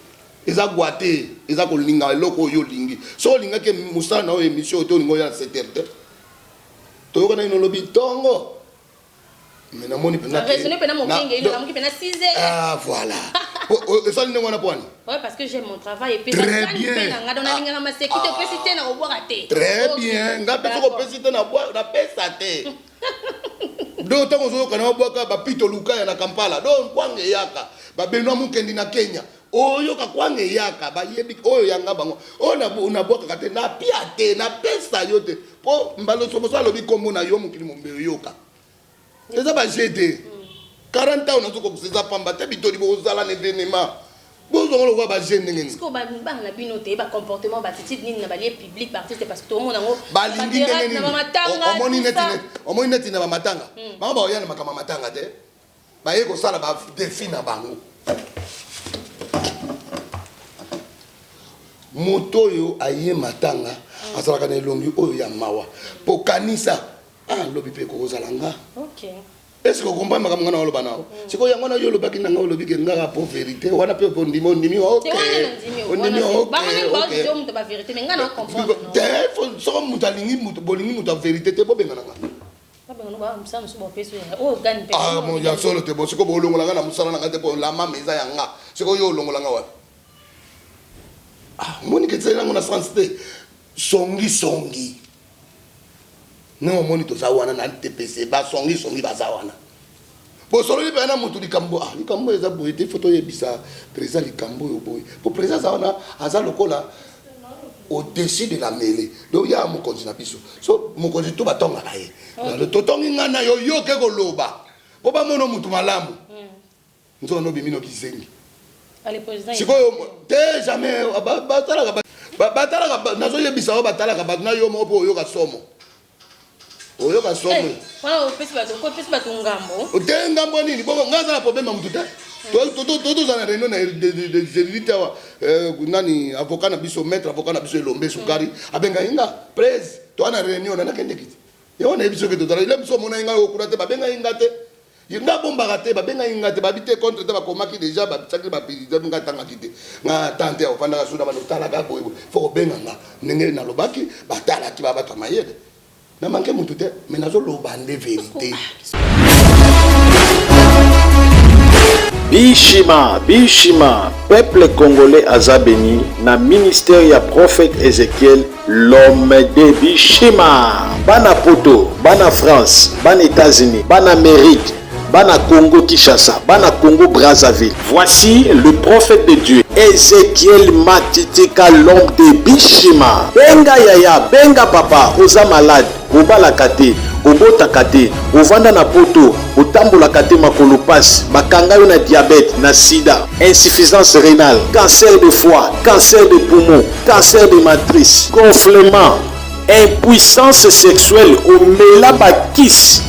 Eza gua te, eza kolinga eloko oyo olingi. Soki olingaki mosala na oyo émission oyo te olingi oya na 7 heures te. Toyokanaki na olobi tongo mais namoni pena raisonner pena mokenge ino namuki pena 6 heures. Ah voilà. Esali ndenge wana pwani? Ouais parce que j'aime mon travail et puis très bien. Pe na nga donc nalingaka maseki te opesi te na kobwaka te. Très bien. Nga pe soko opesi te na bwa na pesa te. Donc ntango ozoyoka na obwaka ba Pito Lukaya na Kampala donc kwanga eyaka ba Benoît Mukendi na Kenya Oyoka kwanga eyaka bayebi oyo yanga bango oyo nabwakaka te napia te napesa yo te po mbala somoso alobi kombo na yo mokili mombe oyoka eza ba jeu te 40 ans nazokokisa eza pamba te bitoli bokozala na evenema bozongo lokola ba jeu ndenge nini sikoyo bana na bino te ba comportement ba attitude nini na balie public ba artiste parce que tomona yango balingi ndenge nini omoni neti na bamatanga bango bakoya na makambo ya matanga te Baye kosala ba defi na bango. Moto oyo aye matanga azalaka na elongi oyo ya mawa po kanisa ah lobi pe ekokozala nga. Okay. Est ce que okomprendre makambo nga na oloba nao? Mm. Sikoyo yango wana yo olobaki na nga olobi ke nga po verite wana pe ondimi ondimi ok. Ondimi ok. Te soko moto alingi moto bolingi moto ya verite te bobengana nga. Ah, ya solo te bo sikoyo bolongola nga na mosala na nga te po la mama eza ya nga sikoyo yo olongola nga wapi ah, omoni ke ezali nango na sens te songi songi ndenge omoni toza wana na tpc basongi songi baza wana bosololi mpe na motu likambo ah, likambo eza boye te fo toyebisa président likambo oyo boye po président aza wana aza lokola au-dessus de la mêlée donc ya mokonzi na biso so mokonzi to batongaka ye okay. totongi ngai na yo yo oke koloba mpo bamona motu malamu mm. nzoka nobimi no kizengi sikoyo te jamais batalaka batalaka nazoyebisa yo batalaka bato na yo moko mpo oyoka somo. Oyoka somo. Eh, wana opesi bato opesi bato ngambo. Te ngambo nini? Bongo ngai aza na problème ya mutu te. Tozala na réunion na geridi te awa eh, nani avocat na biso maître avocat na biso elombe sukari abengaki nga prese toa na réunion na nakendeki te yango nayebi soki tozala ile biso omonaki ngai okuna te babengaki nga te nga abombaka te babengaki nga te babi te contre te bakomaki deja batiaki baprésident nga atangaki te nga atan te ofandaka suna bando otalaka boye fo kobenga nga ndenge nalobaki batalaki ba bato ya mayele Na manque mutu te mais nazo loba nde verite. Bishima, Bishima, peuple congolais aza beni na ministère ya prophète Ezekiel, l'homme de Bishima. Bana poto, bana France, bana États-Unis, bana Amérique, bana Congo Kinshasa, bana Congo Brazzaville. Voici le prophète de Dieu, Ezekiel Matitika, l'homme de Bishima. Benga yaya, benga papa, oza malade, obalaka te, obotaka te, ovanda na poto, otambolaka te makolo pasi, bakanga yo na diabète, na sida, insuffisance rénale, cancer de foie, cancer de poumon, cancer de matrice, gonflement, impuissance sexuelle, omela bakisi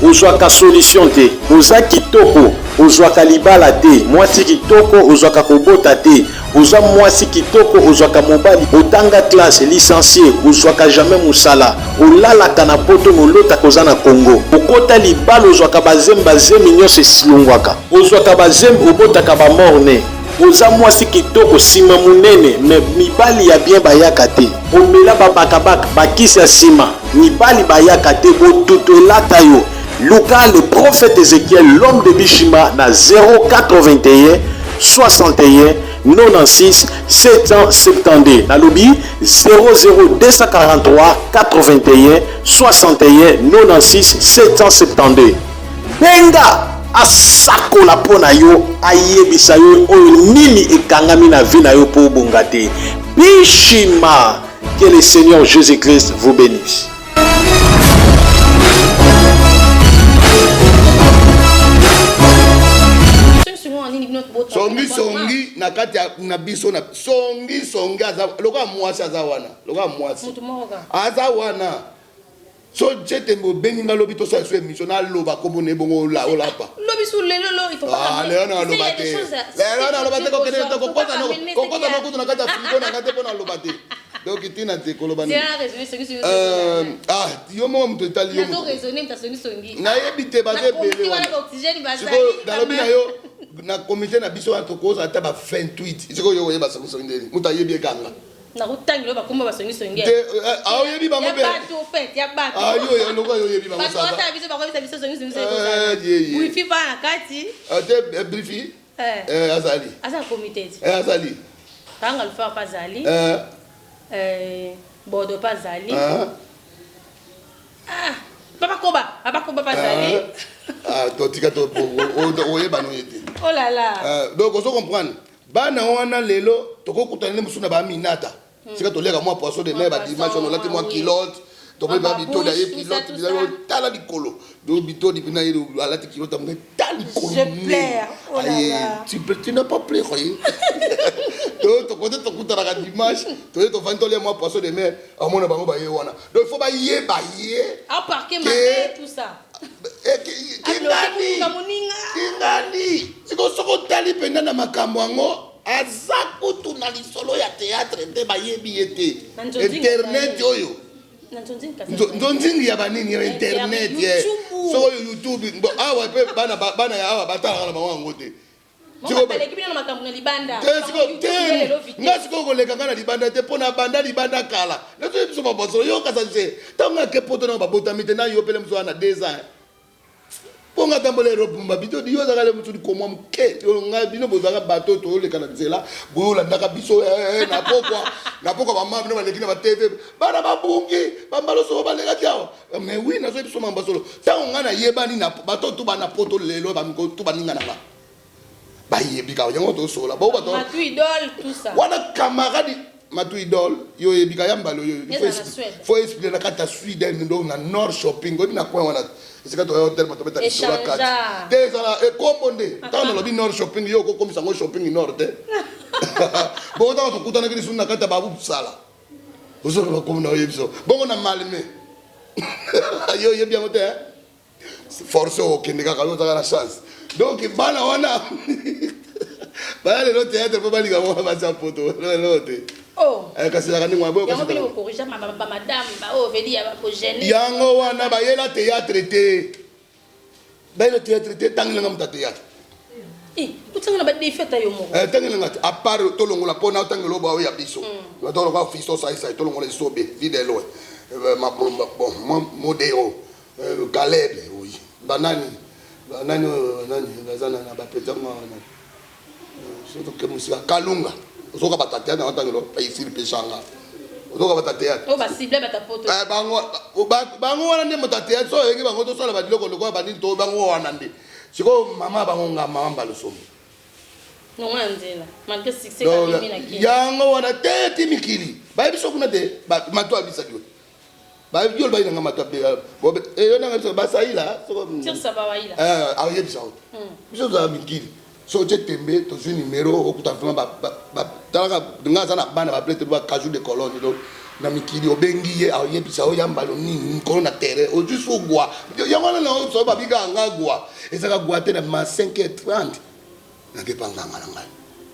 Ozwaka solution te. Oza kitoko, ozwaka libala te. Mwasi kitoko, ozwaka kobota te. Oza mwasi kitoko, ozwaka mobali. Otanga classe, licencie, ozwaka jamais musala. Olalaka na poto mais olotaka oza na Congo. Okota libala ozwaka ba zemi, ba zemi nionso eslongwaka. Ozwaka ba zemi, obotaka ba mort ne. Oza mwasi kitoko, sima munene mais mibali ya bien bayaka te. Omela ba bakabaka, ba kisi ya sima. Mibali bayaka te botutu elata yo luka le prophète Ezekiel l'homme de Bishima na 081 61 96 772 nalobi 00243 81 61 96 772 benga asakola mpo na yo ayebisa yo oyo nini ekangami na vie na yo mpo obonga te bishima Que le Seigneur Jésus-Christ vous bénisse. Songi songi na kati ya na biso na songi songi aza lokola mwasi aza wana lokola mwasi aza wana So je tembe obengi nga lobi tosala so émission naloba kombo na ye bongo olapa. Lobi su lelo lo il faut pas Ah lelo na loba te. Lelo na loba te kokende te kokota no kokota no kutu na kati ya frigo na nga te mpo na loba te. Donc tina te koloba nini. Euh, ah yo moko moto etali yo. Nazo raisonner moto asongi songi. Nayebi te baza ebele wana. Sikoyo nalobi na yo na comité na biso wana tokozala ata ba 28 sikoyo yo oyeba songi songi ndeni moto ayebi ekanga. Nakotangela bakombo basongisongi te eh, ah, oyebi bango mpe bato fait ya bato ah, yo lokola yo oyebi bango bato ata biso bakoyebisa biso songisongi eh, wifi bana na kati ah, te eh, brifi azali aza na comité te azali kanga lufa mpe azali bodo mpe azali papa koba papa koba mpe azali totika oyeba no ye te oh là là donc ozo comprendre Bana wana lelo toko kutana nde mosusu na ba Aminata. Sika toliaka mwa poisson de mer ba dimanche wana olati mwa culotte. Tomoni ba bitodi aye culotte bizali tala likolo. Donc bitodi pina ye alati culotte amonga tala likolo. Je pleure. Oh là Aye, là. tu peux tu n'as pas pleuré. Donc tokote tokutanaka dimanche, toye tovandi tolia mwa poisson de mer, amona bango baye wana. Donc il faut bayeba ye. A parquer mabe tout ça. Eh, kingani kingani sikoyo soki otali mpenza na makambo yango aza kutu na lisolo ya théâtre te bayebi ye te internet oyo nzonzingi ya banini ya internet soki oyo youtube awa mpe bana ya awa batalaka na bango yango te nga sikoyo koleka nga na libanda te mpo na banda libanda kala nazoyebi biso mabosolo yo kasa nse ntango nga ke poto nanga babotami te na yo pele mosu wana 2 ans mpo nga tambola europe mba bito yo ozalaka le mosu likomwa moke nga bino bozalaka bato toyoleka na nzela boyolandaka biso eh, eh, na pokwa na pokwa bamama bino baleki na batv bana babungi bambaloso balekaki awa mais oui nazoyebi biso mambasolo ntango nga nayebani na bato tu bana poto lelo bamiko tu baninga na nga bayebi kaka yango tosola bao bato Matou idole tout ça. wana camarade Matou idole yo oyebi kaka ya mbala oyo Eza na Suède. faut expliquer na kati ya Sweden donc na Nord Shopping oyebi na coin wana esika toya hotel bato beta lisolo ya kati Échangea. te ezala ekombo nde ntango nalobi Nord Shopping yo okokomisa yango shopping Nord te bongo ntango tokutanaki lisusu na kati ya babupsala ozoka bakomi na oyebi so bongo na Malme. Yo oyebi yango te, hein? Force okende kaka, yo ozaka na chance. Donc bana wana baya lelo théâtre mpo balinga mwa basi ya poto lelo te. Oh. Eh, kasi ezalaka ndenge wana boyo. Yango kasi bino bokorija bamadame baoyo vedi ya bogene. Yango wana bayela théâtre te, bayela théâtre te. Tangelanga moto ya théâtre. Otanga na badefi ata yo moko. Eh, tangelanga te, à part tolongola mpo na otangela oyo ya biso, tolongola fiston saisai, tolongola esobe videlo, bon, modero, Caleb, oui, banani banani oyo, banani baza na bapeza nga wana. Soki toke mosika, Kalunga, ozoka bato ya théâtre, otangelo Paisili Peshanga, ozoka bato ya théâtre. Oyo basible bato ya poto. Eh, bango wana nde moto ya théâtre. So oyengi bango, tosala babiloko lokola banini to bango wana nde sikoyo mama bango, nga mama Mbalusombo. Nongo na nzela malgré succès. Donc, kabimi na kini. Yango wana te, ti mikili bayebi so kuna te, mato abisaki yo, bayebi yo, bayi nanga mato eyo nanga biso basaila. Tirsa bawaila. Ayebisa yo, biso tozala mikili. So otie tembe, tozwi numero, okuta vraiment talaka nga aza na bana baplete bacajou de Cologne. Donc na mikili obengi ye, ayebisa yo yambalo nini mikolo na terrain, ozwi so gwa yango wana na so babikaka nga gwa ezaka gwa te. Na ma 5 h 30 nakepa nganga na ngai.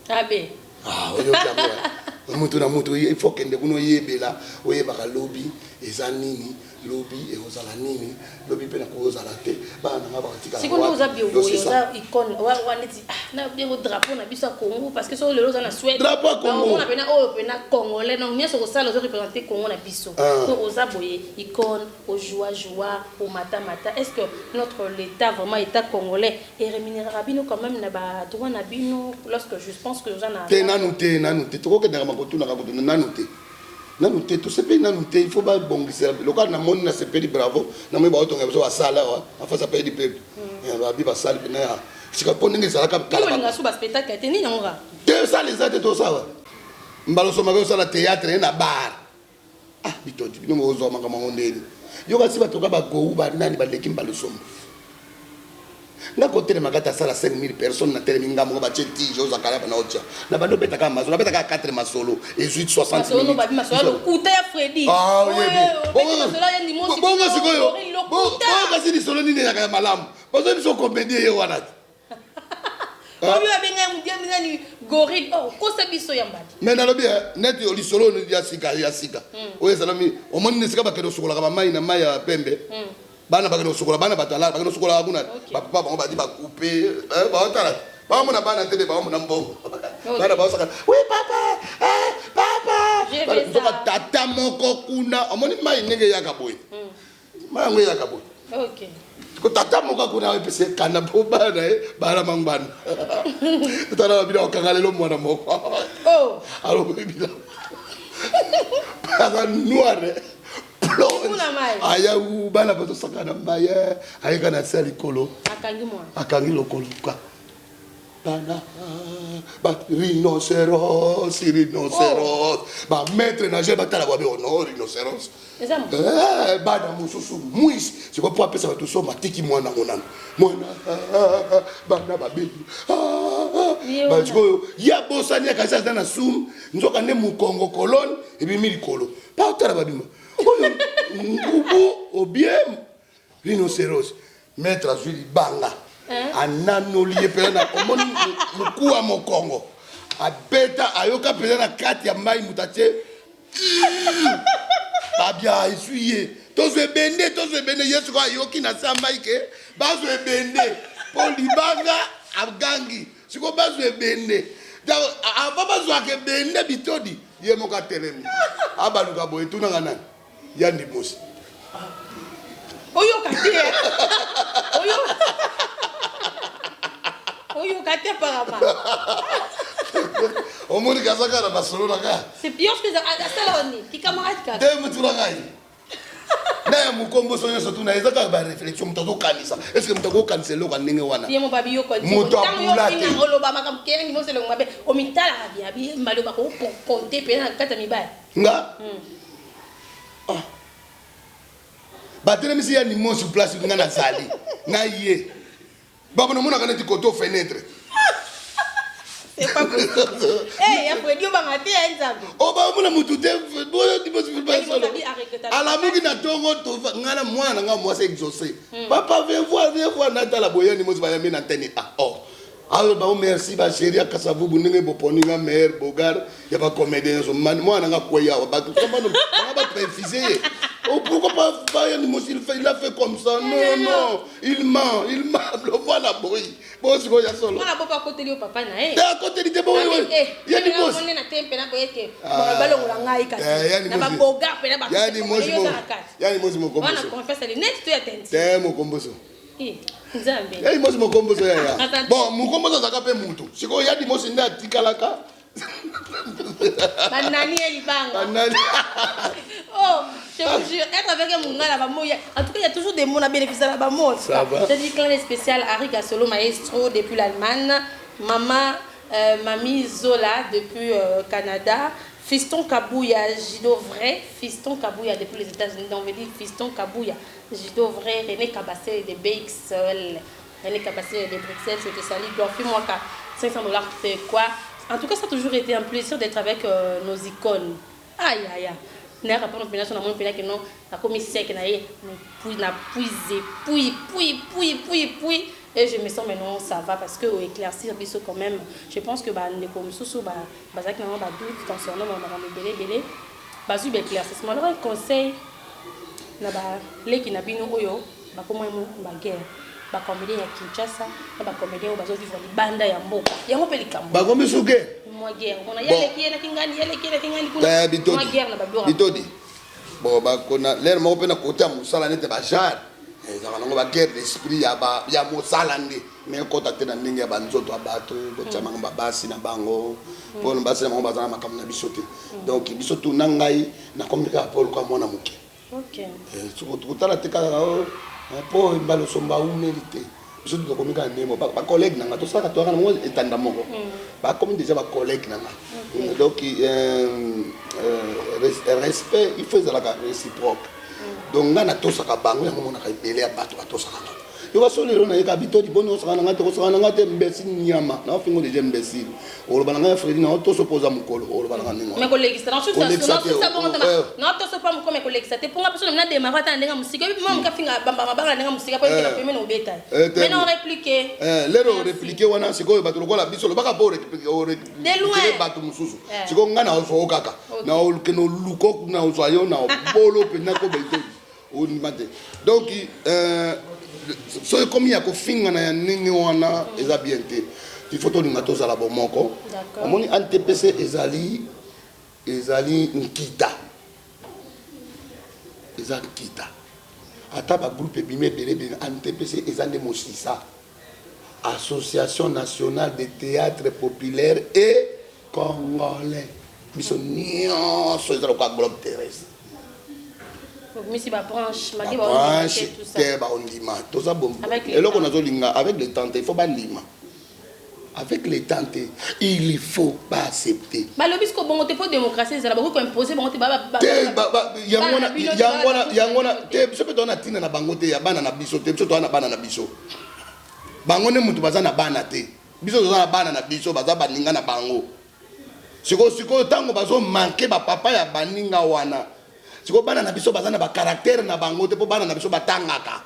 Abe. Ah, oyoki yango, eh. Mutu na mutu il faut kende kuna oyebela, oyebaka lobi eza nini, lobi ekozala nini, lobi mpe nakozala te, bana nanga bakatikala. Sikoyo nde oza wapi? Bioboye. Donc, c'est ça. Oza icône wa neti na bengo drapeau na biso ya Congo, parce que soki lelo oza na Suède, Drapeau ya Congo. bakomona pena oyo pena congolais. Donc nyonso kosala, ozo représente Congo na biso. Ah. So oza boye icône, ojoua joua, omatamata. Est ce que notre l'état, vraiment état congolais, erémunérera bino quand même na badroit na bino, lorsque je pense que oza na Te, nanu te, nanu te. Tokokendaka makotunaka kotuna, nanu te, nanu te, tosepeli nanu te. Il faut babongisela lokola namoni, nasepeli, bravo. Namoni baotonga biso basala awa en face ya palais du peuple. Babi basali pena ya sika mpo ndenge ezalaka bino kala. Bolinga so baspectacle te, nini yango kaka? Te, sala eza te, tosala mbala osomaka, osala théâtre ye na bar. Ah, bitoti bino bozwa makambo yango ndeni. Yoka si bato ka bagou banani baleki mbala osomba nga kotelema kati asala 5000 personnes. Natelemi nga moko, batie tige ozakala bana otya na bando, obetaka masolo, abetaka 4 masolo, ezwi 60 masolo minutes. Babi masolo ya lokuta ya Fredi. Ah, oyebi. Masolo ya Ndimosi. Bongo sikoyo lokuta. Bongo kasi lisolo nini ezalaka ya malamu? Bazwi biso comédie ye wana te. Oyo abengai mudiambi nani, gorille. Oh, kosa biso ya mbadi. Mais nalobi eh, neti lisolo oyo ya sika, ya sika oyo ezalami, omoni esika bakende kosukolaka bamai na mai ya pembe, bana bakende kosukola, bana bato alala, bakende kosukolaka kuna, bapapa bango badi bakupe, baotala, baomona bana te, baomona mbongo, bana baosaka: "Oui papa, eh, papa." Je vais Nzoka ça. tata moko kuna omoni mai ndenge eyaka boye, mai yango eyaka boye. Ko tata moko kuna epesa ekanda mpo bana ye bala mangbana, tala babina kokanga lelo mwana moko. Oh. Alobi bilamba aza noir plonge. Kuna mai. Aya u bana bazosaka na mai, eh, ayeka na se ya likolo. Akangi mwana. Akangi lokolo ka bana ba rhinocéros, rhinocéros, bamaître nageur batala babe ono rhinocéros. Eza mo Eh, bana mosusu mwisi sikoyo mpo apesa bato somo, atiki mwana ngo nano mwana, ah, bana babebi. Ye wana. Sikoyo ye abosani, akasi aza na sumu, nzoka nde mokongo colonne ebimi likolo, pa otala babima oyo ngubu obie rhinocéros. Maître azwi libanga, ananoli ye mpenza na omoni mokuwa mokongo, abeta, ayoka mpenza na kati ya mai, moto atie babia eswi ye: "Tozwa ebende, tozwa ebende." Ye sikoyo ayoki na se ya mai ke bazwa ebende mpo libanga agangi. Sikoyo bazwa ebende. Donc, avant bazwaka ebende, bitodi ye moko atelemi, abaluka boye, tunanga nani ya Ndimosi. Oyoka te, eh. Oyoka te apparemment. Omoni kazaka na masolo na nga. C'est bien ce que asala oni kikamarade kaka. Te, mutu na ngai na ya mokombo so nyonso tuna, eza kaka baréflexion. Moto azokanisa, est ce que moto akokanisa eloko ya ndenge wana? Ye mo babi yo. Moto abula te. Oloba makambo ke yangi moselongo mabe, omitalaka bia bi mbali bakokonte mpe na kati ya mibali. Nga ah. Batelemisi ya Nimosi place nga nazali na ye, babo namonaka neti koto fenêtre. C'est pas possible. Eh, ya Freddy obanga te ya Nzambe. Obamona mutu te solo. Alamuki na tongo nga na mwana na nga mwasi exaucé. Papa viens voir, viens voir natala boyani mosi bayambi na antenne A. Oh. Alors bango merci ba chérie ya Kasavubu ndenge boponi nga meilleur bogar ya ba comédien nyonso. Mwana nga kweya awa bato kambano banga ba préciser ye. Oh, pourquoi pas Bayani Mosi il, fait, il a fait comme ça. Non, non, il ment, il ment. Le mwana boyi. Bo sikoyo ya solo. Mwana bopo akoteli yo papa na ye. Te akoteli te bo eh, ye ni bosi. Na te mpena boye ke ah. balongola ngai kasi. Eh, na ba bogar pena ba. Ya ni mosi mo. Ya ni mosi mokomboso. Wana confesse ali net to ya tenti. Te mokomboso. Eh, Nzambe. Ya ni mosi mokomboso ya ya. Bon, mokomboso azalaka pe mutu. Sikoyo ya ni mosi nde atikalaka. Banani ya libanga. Banani. Oh, je vous jure, être avec un mongala, ba mots, en tout cas, il y a toujours des mots à bénéficier là bas mots. Ça va. Je dis clin spécial à Riga Solo Maestro depuis l'Allemagne, Maman Mamie Zola depuis Canada, Fiston Kabouya Jido Vrai, Fiston Kabouya depuis les États-Unis, donc on veut dire Fiston Kabouya Jido Vrai, René Kabassé de BXL. René Kabassé de Bruxelles, je te salue. Glorifie moi 500 $, c'est quoi? En tout cas, ça a toujours été un plaisir d'être avec nos icônes. Aïe, aïe, aïe. N'a rapport mpena so namoni mpena keno nakomi sec na ye na puise pui pui pui pui pui et je me sens maintenant ça va parce que éclaircir biso quand même, je pense que bandeko mosusu bazalaki nango badoute concernant makambo ebele ebele, bazwi baéclaircissement. Alors un conseil na baleki na bino oyo bakoma baguerre, bacomédien ya Kinshasa na bacomédien oyo bazovivre libanda ya mboka, yango mpe likambo. Bakomi suke. Mwa guerre omona yaleki ye nakingani, yaleki ye nakingani kuna, mwa guerre na babiloko. Bitodi bon, bakona lere moko mpe na kote ya mosala nete bagenre ezalaka nango baguerre d'esprit ya mosala nde, mais ekɔta te na ndenge ya banzoto ya bato kotia bango babasi na bango, mpona basi na bango baza na makambo na biso te. Donc biso tuna ngai nakomi kaka mpo luka mwana moke. Kotala te kaka mpo mbala osomba aumeli te. Biso tokomi kaka ndenge bacollègue na nga tosalaka, toyaka na bango etanda moko, bakomi déjà bacollègue na nga. Donc respect il faut ezalaka réciproque. Donc nga natosaka bango, yango monaka ebele ya bato batosaka nga. Yo baso lelo nayeka bitodi boni osaka na nga te, kosaka na nga te, imbécile nyama naofingo déjà imbécile. Oloba na ngai ya Fredi na otoso mpo oza mokolo, oloba na nga ndenge wana. Kolekisa naotoso pa mokolo, me kolekisa te mponga mpe so na démarre ata na ndenge ya mosika, oyebi mwa moka finga bambama na ndenge ya mosika mpo ekela pembeni obeta, mais na oréplique. Lero oréplique wana sikoyo bato lokola biso olobaka mpo oréplique bato mosusu. Sikoyo ngai na ozwa yo kaka na okende oluko na ozwa yo na bolo mpenza ko betodi ondima te. Donc soki ekomi ya kofingana ya ndenge wana, eza bien te. Il faut tolinga tozala bomoko. Omoni ANTPC ezali nkita, eza nkita. Ata bagroupe ebimi ebele ebele, ANTPC eza nde mosisa, Association nationale de théâtre populaire et congolais. Biso nyonso eza lokola globe terrestre. Misi babranche. Babranche te, baondima toza eloko nazolinga avec le temps te. Il faut bandima avec le temps te, il faut baaccepter. Balobi siko bongo te mpo démocratie ezala, bakoki koimpose bango te. Te, yango wana te. Biso mpe toza na ntina na bango te ya bana na biso te. Biso toza na bana na biso, bango nde motu baza na bana te. Biso toza na bana na biso, baza baninga na bango. Sikoyo sikoyo ntango bazomanke bapapa ya baninga wana, sikoyo bana na biso baza na bacaractère na bango te, mpo bana na biso batangaka.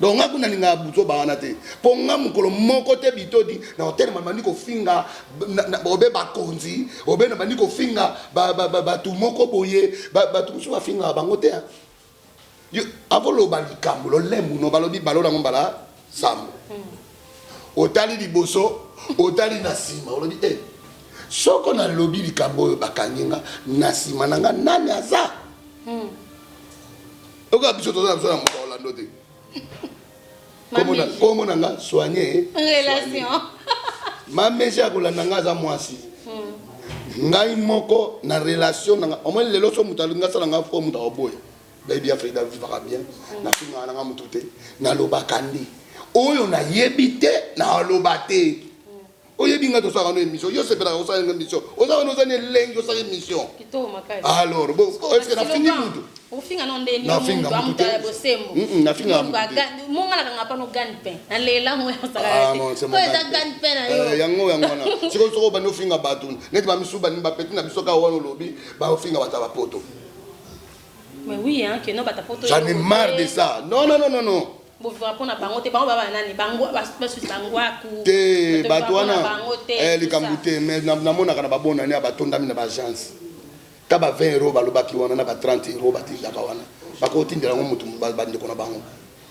Donc nga kuna nalingaka buzoba wana te, mpo nga mokolo moko te bitodi na hotel bandi kofinga obe bakonzi, obe na bandi kofinga bato moko boye. Bato mosusu bafingaka bango te. Avoloba likambo lolembu no balobi balola yango mbala sambo, otali liboso, otali na nsima, olobi e soko nalobi likambo oyo bakangi nga na nsima na nga, nani aza okoka? Biso toza na biso na moto ya Orlando te. Kombo na nga soigne relation. Mamesi ya kolanda nga aza mwasi. Ngai moko na relation na nga, omoni lelo so moto alingi asala nga fo moto akoboya. Bayebi ya Frida vivaka bien, nafingaka nanga motu te. Nalobaka nde oyo nayebi te, naloba te. Oyebi nga tosalaka no émission, yo sepelaka kosala nga émission, oza wana, oza na elengi osala émission. Kitoko makasi. Alors bon, est ce que nafingi mutu? Ofinga no nde Nafinga mutu te. ya bosembo. Nafinga mutu te. Monga na kanga pano gagne pain. Na lela ngo ya Ah, non, c'est mon Oyo eza gagne-pain. gagne pain na Eh, yo. yango yango wana sikoyo soko obandi ofinga bato neti bamisu bani bapeti na biso kaka wana olobi baofinga bato ya bapoto. Mais oui hein, que no bata poto. J'en ai marre de ça. Non, non, non, non, non. Bovivra mpona bango te, bango baba nani, bango basusi bangwaku. Te, bato wana bango te. Likambo te, mais namonaka na babonani ya batondami na baagence ta ba 20 euro balobaki wana na ba 30 euro batindaka wana, bakotindela yango motu bandeko na bango.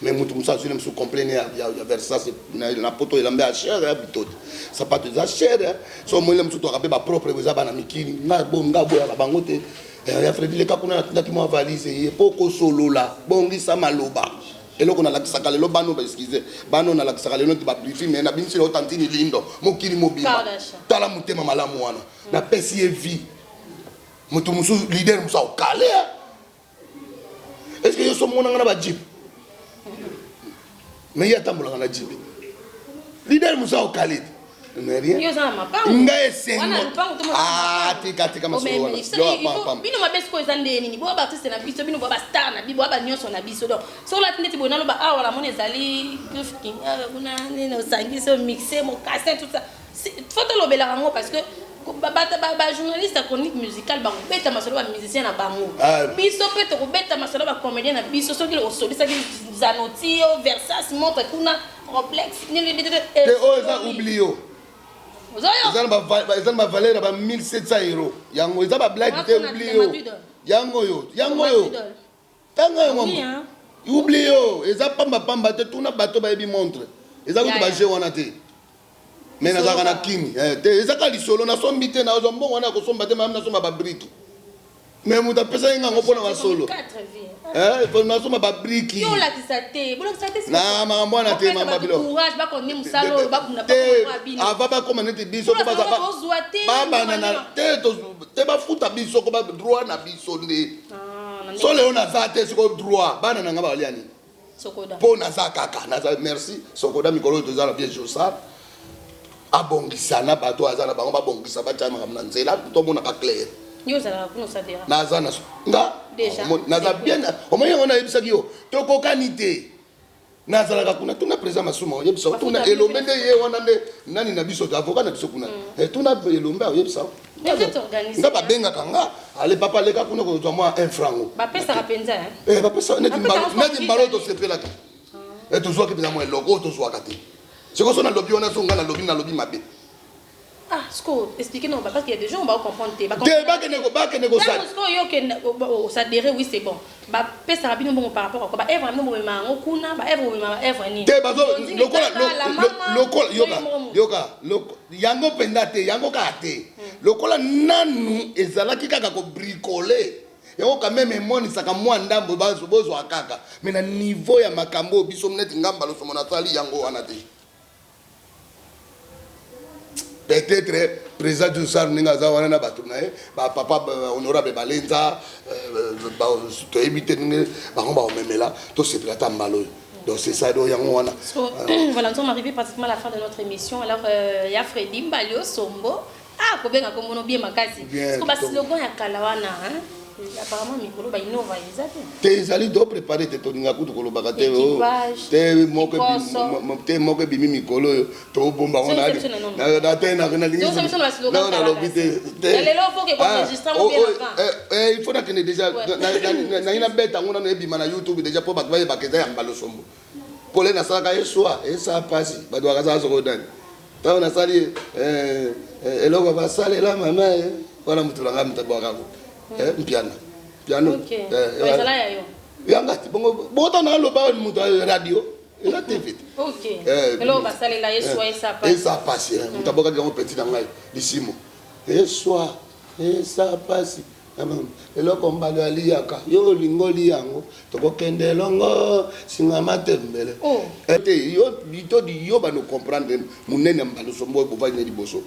Mais motu mosusu azwili mosusu complain ya Versace na poto, elamba ya cher, ya bitote, sapato eza cher. So omoni mosusu toaka mpe bapropre, eza bana mikili. Nga bo nga boyaka bango te. Ya Fredi, leka kuna, natindaki mwa valise ye mpo kosolola, bongisa maloba. Eloko nalakisaka lelo bano, baexcuse bano, nalakisaka lelo nti babrifi me nabimisi lelo tantini lindo mokili mobimba. Kardashian. Tala motema malamu wana, napesi ye vie. Moto mosusu, leader mosusu akokale. Est ce que yo so omonanga na bajeep? Mais ye atambolaka na jeep. Leader mosusu akokale te, mais rien. Yo oza na mapango. Ngai esengo. Wana lupango to Ah, tika, tika masolo wana. Yo, pam, pam. Bino mabe sikoyo eza nde nini? Boya baartiste na biso, bino boya bastar na biso, boya banyonso na biso. Donc soki olati ndeti boye, naloba awa namoni ezali griffe kinga kuna nini, osangisi, omixe mocassin, tout ça. Faut tolobelaka yango parce que bajournaliste ya chronique musicale bakobeta masolo bamusicien na bango. Ah. Biso mpe tokobeta masolo bacomédien na biso. Soki osolisaki Zanoti yo Versas montre kuna Rolex. Te, oyo eza oubli yo. Ozoyo. Eza na bavaleur ya ba 1700 euro. Yango eza bablague te. Wana Oubli na yo. Madrid. Yango oyo, yango oyo, tanga yango. Oui, hein. Oubli yo, eza pambapamba te. Tuna bato bayebi montre, eza kutu Ya, ya. baje wana te. Me nazalaka na kini. Te, eza kaka lisolo. Nasombi te, nazwa mbongo wana ya kosomba te. Mami, nasomba babriki, me moto apesaki ngango mpona masolo. Quatre vie. Nasomba babriki. Yo olakisa te, bolakisa te. Na makambo wana te, mama bilo. Courage, bakonde mosala oyo, babunda. Te. Bino. Ava bakóma neti biso po Ozwa te. babanda na te te, bafuta biso ko droit na biso nde. So lelo naza te, siko droit bana na nga balia nini? Sokoda. Mpo naza kaka, naza, merci Sokoda. Mikolo oyo toza na vie, Josar abongisa na bato aza na bango, babongisa, batya makambo na nzela, tomonaka clair. Yo ozalaka kuna, osadera. Naza na nga. Déjà. Naza bien. Omoni yango nayebisaki yo, tokokani te. Nazalaka kuna, tuna président Masuma, oyebisa. Bafuta tuna bino. Elombe nde ye wana nde nani na biso te, avocat na biso kuna. Tuna Elombe, oyebisa. Mais vous êtes organisé, Nga hein? babengaka nga: "Ale papa, aleka kuna kozwa mwa un franc." Bapesaka mpenza, hein? Bapesa neti Bapesa mbalo, yango. Neti mbalo tosepelaki. Tozwaki mpenza mwa eloko oyo tozwaka te. Sikoyo so nalobi wana, so nga nalobi mabe. Ah, siko expliquer non, parce qu'il y a des gens ba comprendre te. Te, bakende kosala. Ntango sikoyo yo okende osadere, oui, c'est bon, bapesaka bino mbongo par rapport à quoi? Baevre na bino bomema yango kuna, baevre bomema, baevre nini? Te, bazo Nzingi lokola kaka, la mama, lokola yoka oyo moko moto. Yoka, yango mpenza te, yango kaka te. Lokola nanu ezalaki kaka kobricole yango, quand même emonisaka mwa ndambo bozwa kaka. Mais na niveau ya makambo oyo biso neti ngamba losomo nasali yango wana te. Peut-être président Jusar ndenge aza wana na bato na ye, bapapa honorable Balenza, toyebi te ndenge bango baomemela. Tosepela ata mbala oyo. Donc c'est ça, donc yango wana. So, voilà, nous sommes arrivés pratiquement à la fin de notre émission. Alors, il y a Freddy Mbalio Sombo. Ah, kobenga kombono bien makasi. Bien, Parce que ba slogan ya kala wana, hein. Apparemment mikolo ba innova eza te. Te, ezali to préparé te. Tolinga kutu kolobaka te, oh. Équipage, Te moko Ikoso. te moko ebimi mikolo oyo, tobomba ngo. Soki biso na nono. Te, nalingi Soki biso na baslogan Non, nalobi te te. Ya lelo, faut que Ah, enregistre yango oh, bien oh, avant. Il faut nakende déjà. Nangi nabeta yango nano, ebima na YouTube déjà mpo bato bayebaka eza ya Mbalo Sombo. Pole nasalaka eswa esa pasi, bato bakasala soko nani. Ntango nasali eloko basalela mama wana, motu nanga moto abwakako mpiana piano. Ok. Ouais, ezala ya yo. Yanga ti bongo bota naloba moto ya radio, eza TV te. Ok. Eloko basalela ye swa esa pa. Esa pasi, moto abwakaki yango, petit na ngai lisimo, eswa esa pasi. Eloko mbalo aliyaka, yo olingi olia yango, tokokende elongo singama tembele. Oh. Te, yo to yo bano comprendre monene ya mbalo sombo oyo bovandi na liboso.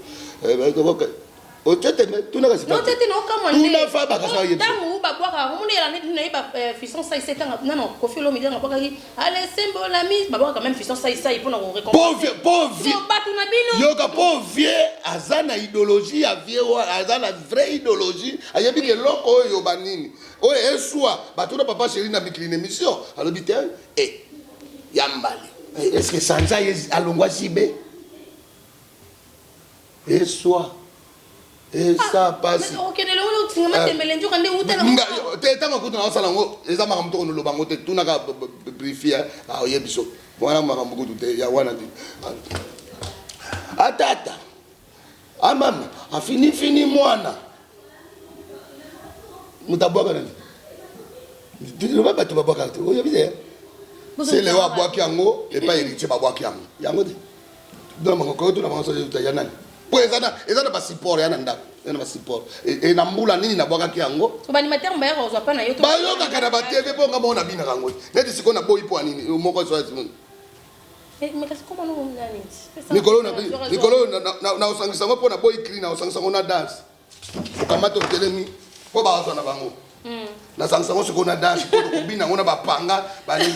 Otie tembe, tuna kasi. Non, tete na okamwa nde. Tuna fa bakasa yebi. Tango babwaka, omoni yala nde na yeba euh, fiston sai sai tanga nano Koffi Olomide nga bwakaki allez sembo la mise babwaka quand même fiston sai sai pona ko récompenser. Pauvre pauvre. Bato na bino. Yoka pauvre vieux aza na idéologie ya vieux aza na vraie idéologie ayebi ke eloko oyo ba nini oyo eswa bato na papa chéri na mikili na émission alobi te eh ya mbali eh, est ce que sanza ye alongwa jibe eswa esa pasi te ntango kutu naosala yango eza makambo toko noloba yango te tunaka brifi oye biso wana makambo kutu te ya wana te atata amama afinifini mwana moto abwaka nani loba bato babwaka te oyebi te sele oyo abwaki yango epai héritier babwaki yango yango te tuna bango koyo tuna bango soki ya nani mpo eza na eza na basupport ya na ndako eza na basupport e na mbula nini nabwakaki yango bayokaka na batv mpo nga moko nabinaka yango neti sikoyo naboyi mpo ya nini moko so eh, mikolo mikolo naosangisa yango mpo naboyi cri naosangisa yango na danse okamata otelemi mpo bazwa na bango hmm. nasangisa yango sikoyo na danse mpo tokobina yango na bapanga banini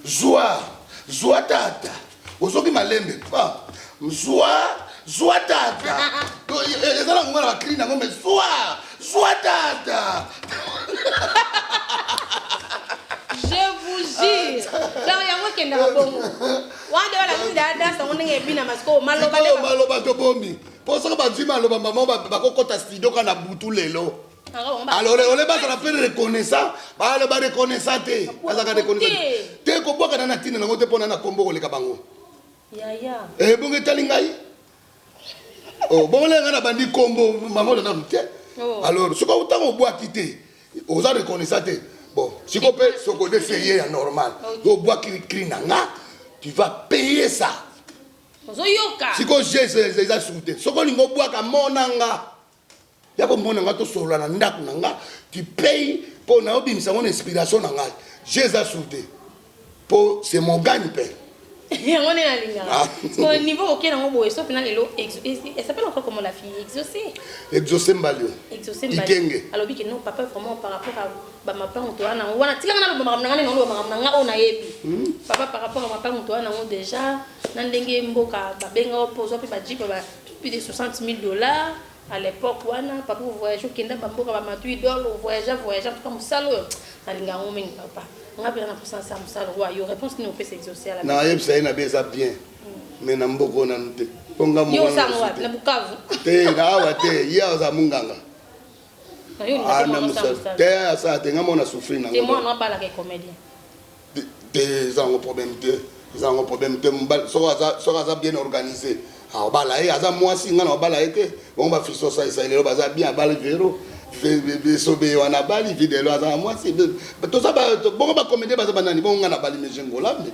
Zwa, zwa tata. Ozoki malembe pa. Zwa, zwa tata. Eza na ngonga na ba cri nango mais zwa, zwa tata. Je vous jure. Donc yango ekendaka bongo. Wana nde balakisi da danse yango ndenge ebinama sikoyo maloba nde maloba tobombi. Mpo soki bazwi maloba mama bakokota studio kaka na butu lelo. Alors ole bazala mpe reconnaissant, bale ba reconnaissant te, bazalaka reconnaissant te, kobwakana na ntina nango te mpo na na kombo koleka bango. Eh, bongo etali ngai oh, bongo lenga na bandi kombo bango na nanu te. Oh. Alors soki ntango obwaki te oza reconnaissant te, bon siko mpe soki odesi ye ya normal obwaki cri na nga, tu vas payer ça. Ozoyoka sikoyo jeu eza suku te, soki olingi obwaka mona nga Ya komona nga tosolola na ndako na nga, tu payes po na obimisa ngo na inspiration na ngai. Jeu eza sur te. Po c'est mon gagne-pain. Yango nde nalingaka. Ah. Parce que niveau oke nango boye sauf na lelo elle s'appelle encore comment la fille Exaucé. Exaucé Mbalio. Exaucé Mbalio. Ikenge. Alobi que non papa vraiment par rapport à ba mapango to wana wana tika nga naloba makambo na nga nde naloba makambo na nga oyo nayebi. Hmm. Papa par rapport à mapango to wana ngo déjà na ndenge mboka babenga yo mpo ozwa mpe ba jeep ba plus de 60 000 dollars à l'époque wana papa voyage okenda ba mboka ba matui idole voyage voyage en tout cas mosala oyo nalinga yango mingi papa nga mpe na mposa nasala mosala oyo yo réponse nini opesa exaucé ala nayebisa ye na be eza bien mais na mboka oyo nanu te mpo nga yo osanga wapi na bukavu te na awa te ye aza munganga ah, te asala te nga mona souffrir nango te comédien te eza yango problème te eza yango problème te mobali soki aza bien organisé aobala ye aza mwasi ngai na obala ye te bongo bafiso osalisa lelo baza bien abali vero esobe wana abali videlo aza na mwasi toza bongo bacomédien baza banani bongo ngai nabali meje ngolambe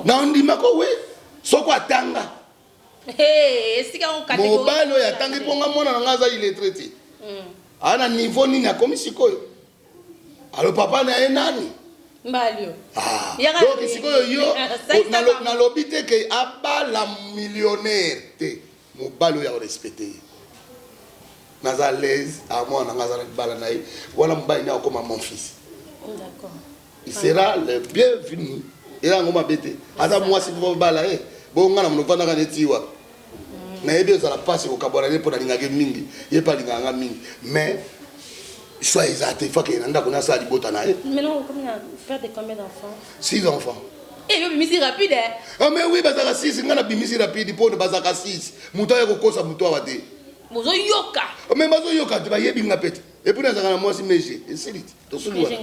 na ondimako we soko atanga mobali oyo atangi mpo nga mwana na ngai aza illettré te hmm. aa na niveau nini akomi sikoyo alo papa na ye nani mbalio ah, donc sikoyo yo nalobi te ke abala millionnaire te mobali oyo akorespecte ye naza l'aise amwana ah, nanga aza na libala na ye wana mobali nde akoma mon fils il sera le bienvenu eza yango mabe te aza mwasi mpo babala ye bongo ngai na mono ofandaka neti wapi mm. nayebi ezala mpasi kokabwana ye mpo nalingaki mingi ye mpe alingaka nga mingi mais choix eza te faut akende na ndako nasala libota na ye. Six enfants. Eh, yo bimisi rapide eh? Ah mais oui bazalaka six ngai nabimisi rapide mpo bazalaka six moto aya kokosa moto awa te. Bozoyoka. Ah, mais bazoyoka te bayebi nga mpe te epuis nazalaka na mwasi meje esili te tosuli wana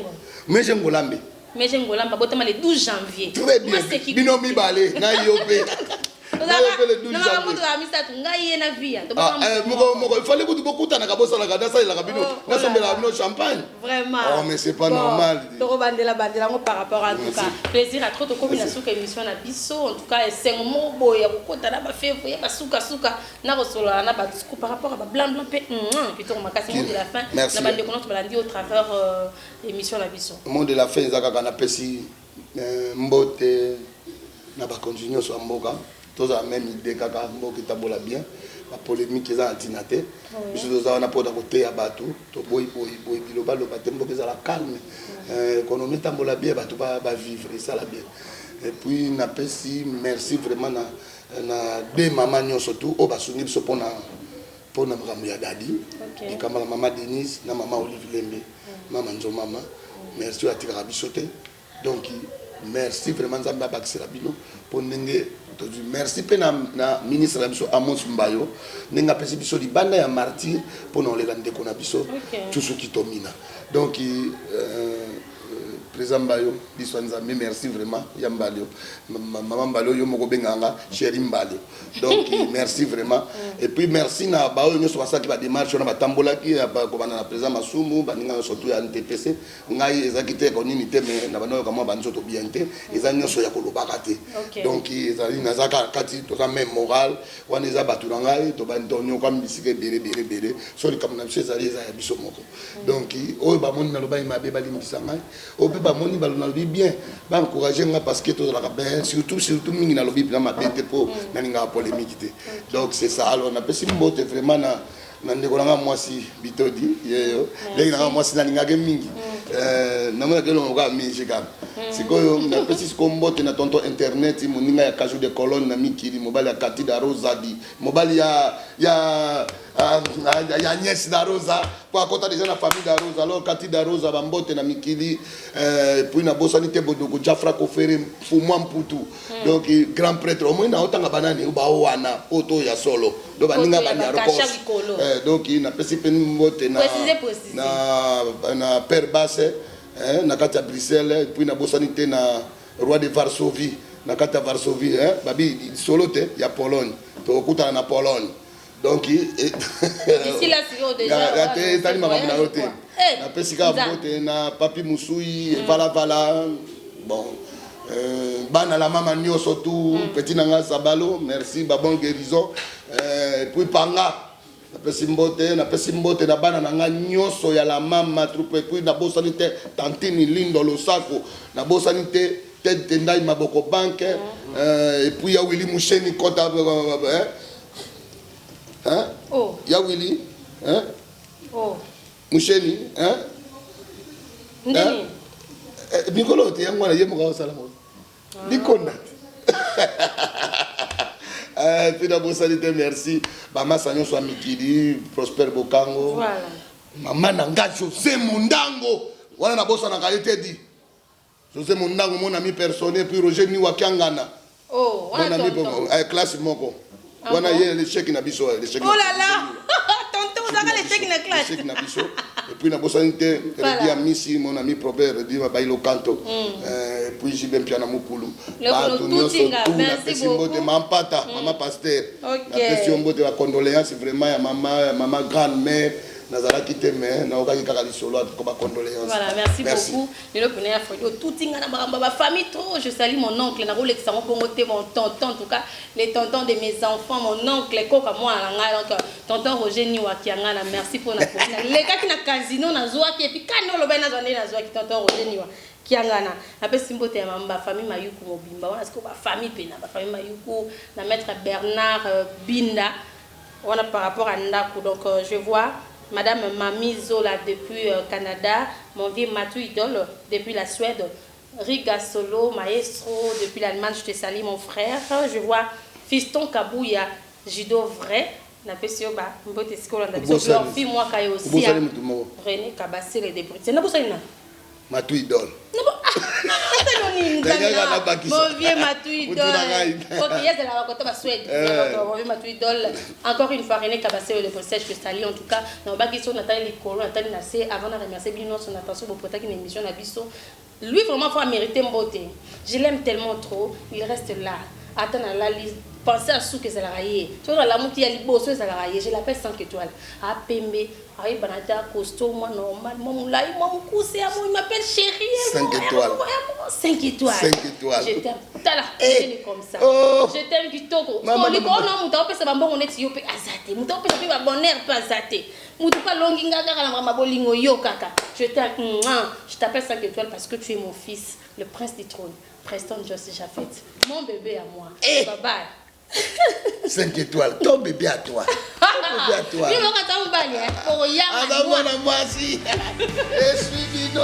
meje ngolambe. Meje Ngolambe abotama le 12 janvier. Très bien. Bino mibale na yo pe. Moko moko il fallait kutu bokutanaka bosalaka nasalelaka bino oh, nasombelaka bino champagne. Vraiment. Oh mais c'est pas normal. Tokobandela bandela yango par rapport en tout cas. Plaisir à trop tokomi na suka émission na biso en tout cas esengo moko boye ya kokota na ba février ba suka suka na kosolola na bato siko par rapport à ba blanc blanc pe kitoko makasi mot de la fin na bandeko nyonso balandi au travers euh, Emission na biso. Mot de la fin eza kaka napesi mbote na bakonzi nyonso ya mboka tozala meme idee kaka mboka etambola bien. Ba polemique eza na tina te. Biso toza wana pona koteya batu, toboyi boyi boyi biloba loba te, mboka ezala calme, economie etambola bien, batu ba vivre esala bien. Et puis napesi merci vraiment na na deux maman nionso tout oyo basungi biso pona pona makambo ya Daddy, likambo ya mama Denise na mama Olive Lembe, mama Nzomama, merci oyo atikaka biso te. Donc merci vraiment nzambe abakisela bino po ndenge tozwi merci pe na, na ministre na biso Amos Mbayo ndenge apesi biso libanda ya martyr mpo na olela ndeko na biso okay. Tusu Kitomina donc euh, euh, président Mbayo biso ya nzambe merci vraiment ya Mbalio mama Mbalio yo moko obengaka nga chéri Mbalio donc merci vraiment et puis merci na baoyo nyonso basalaki badémarche wana batambolaki kobanda na président Masumu baninga nyonso tu ya NTPC Ngai ezalaki te ko nini te mais na banda yoka mwa ba nzoto bien te eza nionso ya kolobaka te donc ezali naza kaka kati toza meme moral wana eza batu na ngai tonyokwami bisika ebele ebele ebele so likambo na biso ezali eza ya biso moko donc oyo bamoni nalobaki mabe balimbisa ngai oyo mpe bamoni nalobi bien ba encourage ngai parce que tozalaka bien surtout surtout mingi nalobi mpena mabe te mpo nalingaka polémique te donc c'est ça alors napesi mbote vraiment na na ndeko na nga mwasi bitodi yeyo leki na nga mwasi nalingaki mingi mm. namonaki elongo kaka mingi kaka mm. sikoyo napesi sikoyo mbote na tonton internet moninga ya kajou de colonne na mikili mobali ya kati da rosadi mobali ya ya ah, ya Agnès da Rosa po akota deja na famille da Rosa alors kati da Rosa bambote na mikili euh, puis nabosani te bodoko Jafra Kofere Fumwa Mputu mm. donc grand prêtre omoni na otanga banani bawana po to ya solo Donc baninga ba niarkos. Eh, donc napesi pe mbote na na na père Basse eh, na kati ya Bruxelles puis nabosani te na roi de Varsovie na kati ya Varsovie eh, babi solo te ya Pologne tokokutana na Pologne donc etali makambo na yo te eh, napesi kaka mbote na papi musui evalavala bon Euh, bana la mama nioso tout mm. petit na nga sabalo merci ba bonne guérison euh, puis panga napesi mbote napesi mbote na bana na nga nioso ya la mama troupe puis nabosani te tantine lindo losako nabosani te ted tendai maboko banque mm. euh, et puis ya willy musheni kota euh, euh, hein? oh. ya willy hein? oh. Musheni hein? Ndeni? Eh, mikolo te yango wana ye moko akosala ngo likonda te eh, mpe nabosani te merci bamasa nyonso ya mikili prosper bokango voilà. mama na nga jose mondango wana nabosanaka ye te di jose mondango mon ami personnel puis roger niwa kiangana Oh, mon ami eh, classe moko ah wana ye l'échec na biso eh, l'échec oh là là tonton ozaka l'échec na classe l'échec na biso et puis nabosani te redi amisi mon ami probert redi bailo kanto mm. euh, et puis jibe mpiana mukulu bato nyonso tu napesi mbote mampata mm. mama pasteur napesi yo mbote ba condoléance vraiment ya mama ya mama grande mère nazalaki te mais naokaki kaka lisolo ko ba condoléance voilà merci, merci beaucoup Lelo pena ya Fredy otuti nga na makambo ya ba famille trop je salue mon oncle nakolekisa yango bongo te mon tonton en tout cas les tontons de mes enfants mon oncle koka mwana na ngai donc tonton Roger Niwa Kiangana merci pona nalekaki na casino nazwaki et puis kani olobaki nazwa nde nazwaki tonton Roger Niwa Kiangana napesi mbote ya mamba famille Mayuku mobimba wana sikoyo ba famille pena ba famille Mayuku na maître Bernard euh, Binda wana par rapport à ndaku donc euh, je vois Madame Mamie Zola depuis euh, Canada, mon vieux Matou Idole depuis la Suède, Riga Solo, Maestro depuis l'Allemagne, je te salue mon frère. Je vois Fiston Kabouya, Judo vrai. napesi yo ba mbote esika olanda biso glorfi mwaka ye aussi René Kabasele de Bruxelles nabosani na Matou Idole Mon vieux Matou Idole. Ok, yazala bakota ba Suède. Mon vieux Matou Idole. Encore une fois René Kabasele de Bruxelles, je te salue en tout cas. Na obaki so natali likolo, natali na se avant na remercier bino son attention bo prêtaki na émission na biso. Lui vraiment faut mériter mbote. Je l'aime tellement trop, il reste là. Ata na lali penser à suka ezalaka ye. Soki nalamuki ya liboso ezalaka ye. Je l'appelle 5 étoiles. A pembe Ayebana ata costaud mwa normal mwa mulayi mwa mukuse ya moi m'appelle chérie 5 étoiles 5 étoiles 5 étoiles je t'aime tala eh. comme ça oh. je t'aime kitoko oh. likolo na moto akopesa bambongo neti yo mpe aza te moto akopesa mpe babonheur mpe aza te moto mpe alongi nga kaka na makambo bolingo yo kaka je t'aime je t'appelle 5 étoiles parce que tu es mon fils le prince du trône Preston Joss Jafet mon bébé à moi eh. bye bye. 5 étoiles, ton bébé à toi. Ton bébé à toi. Yo moko ata mobali, eh, okoyanga Aza mwana mwasi. Eswi bino.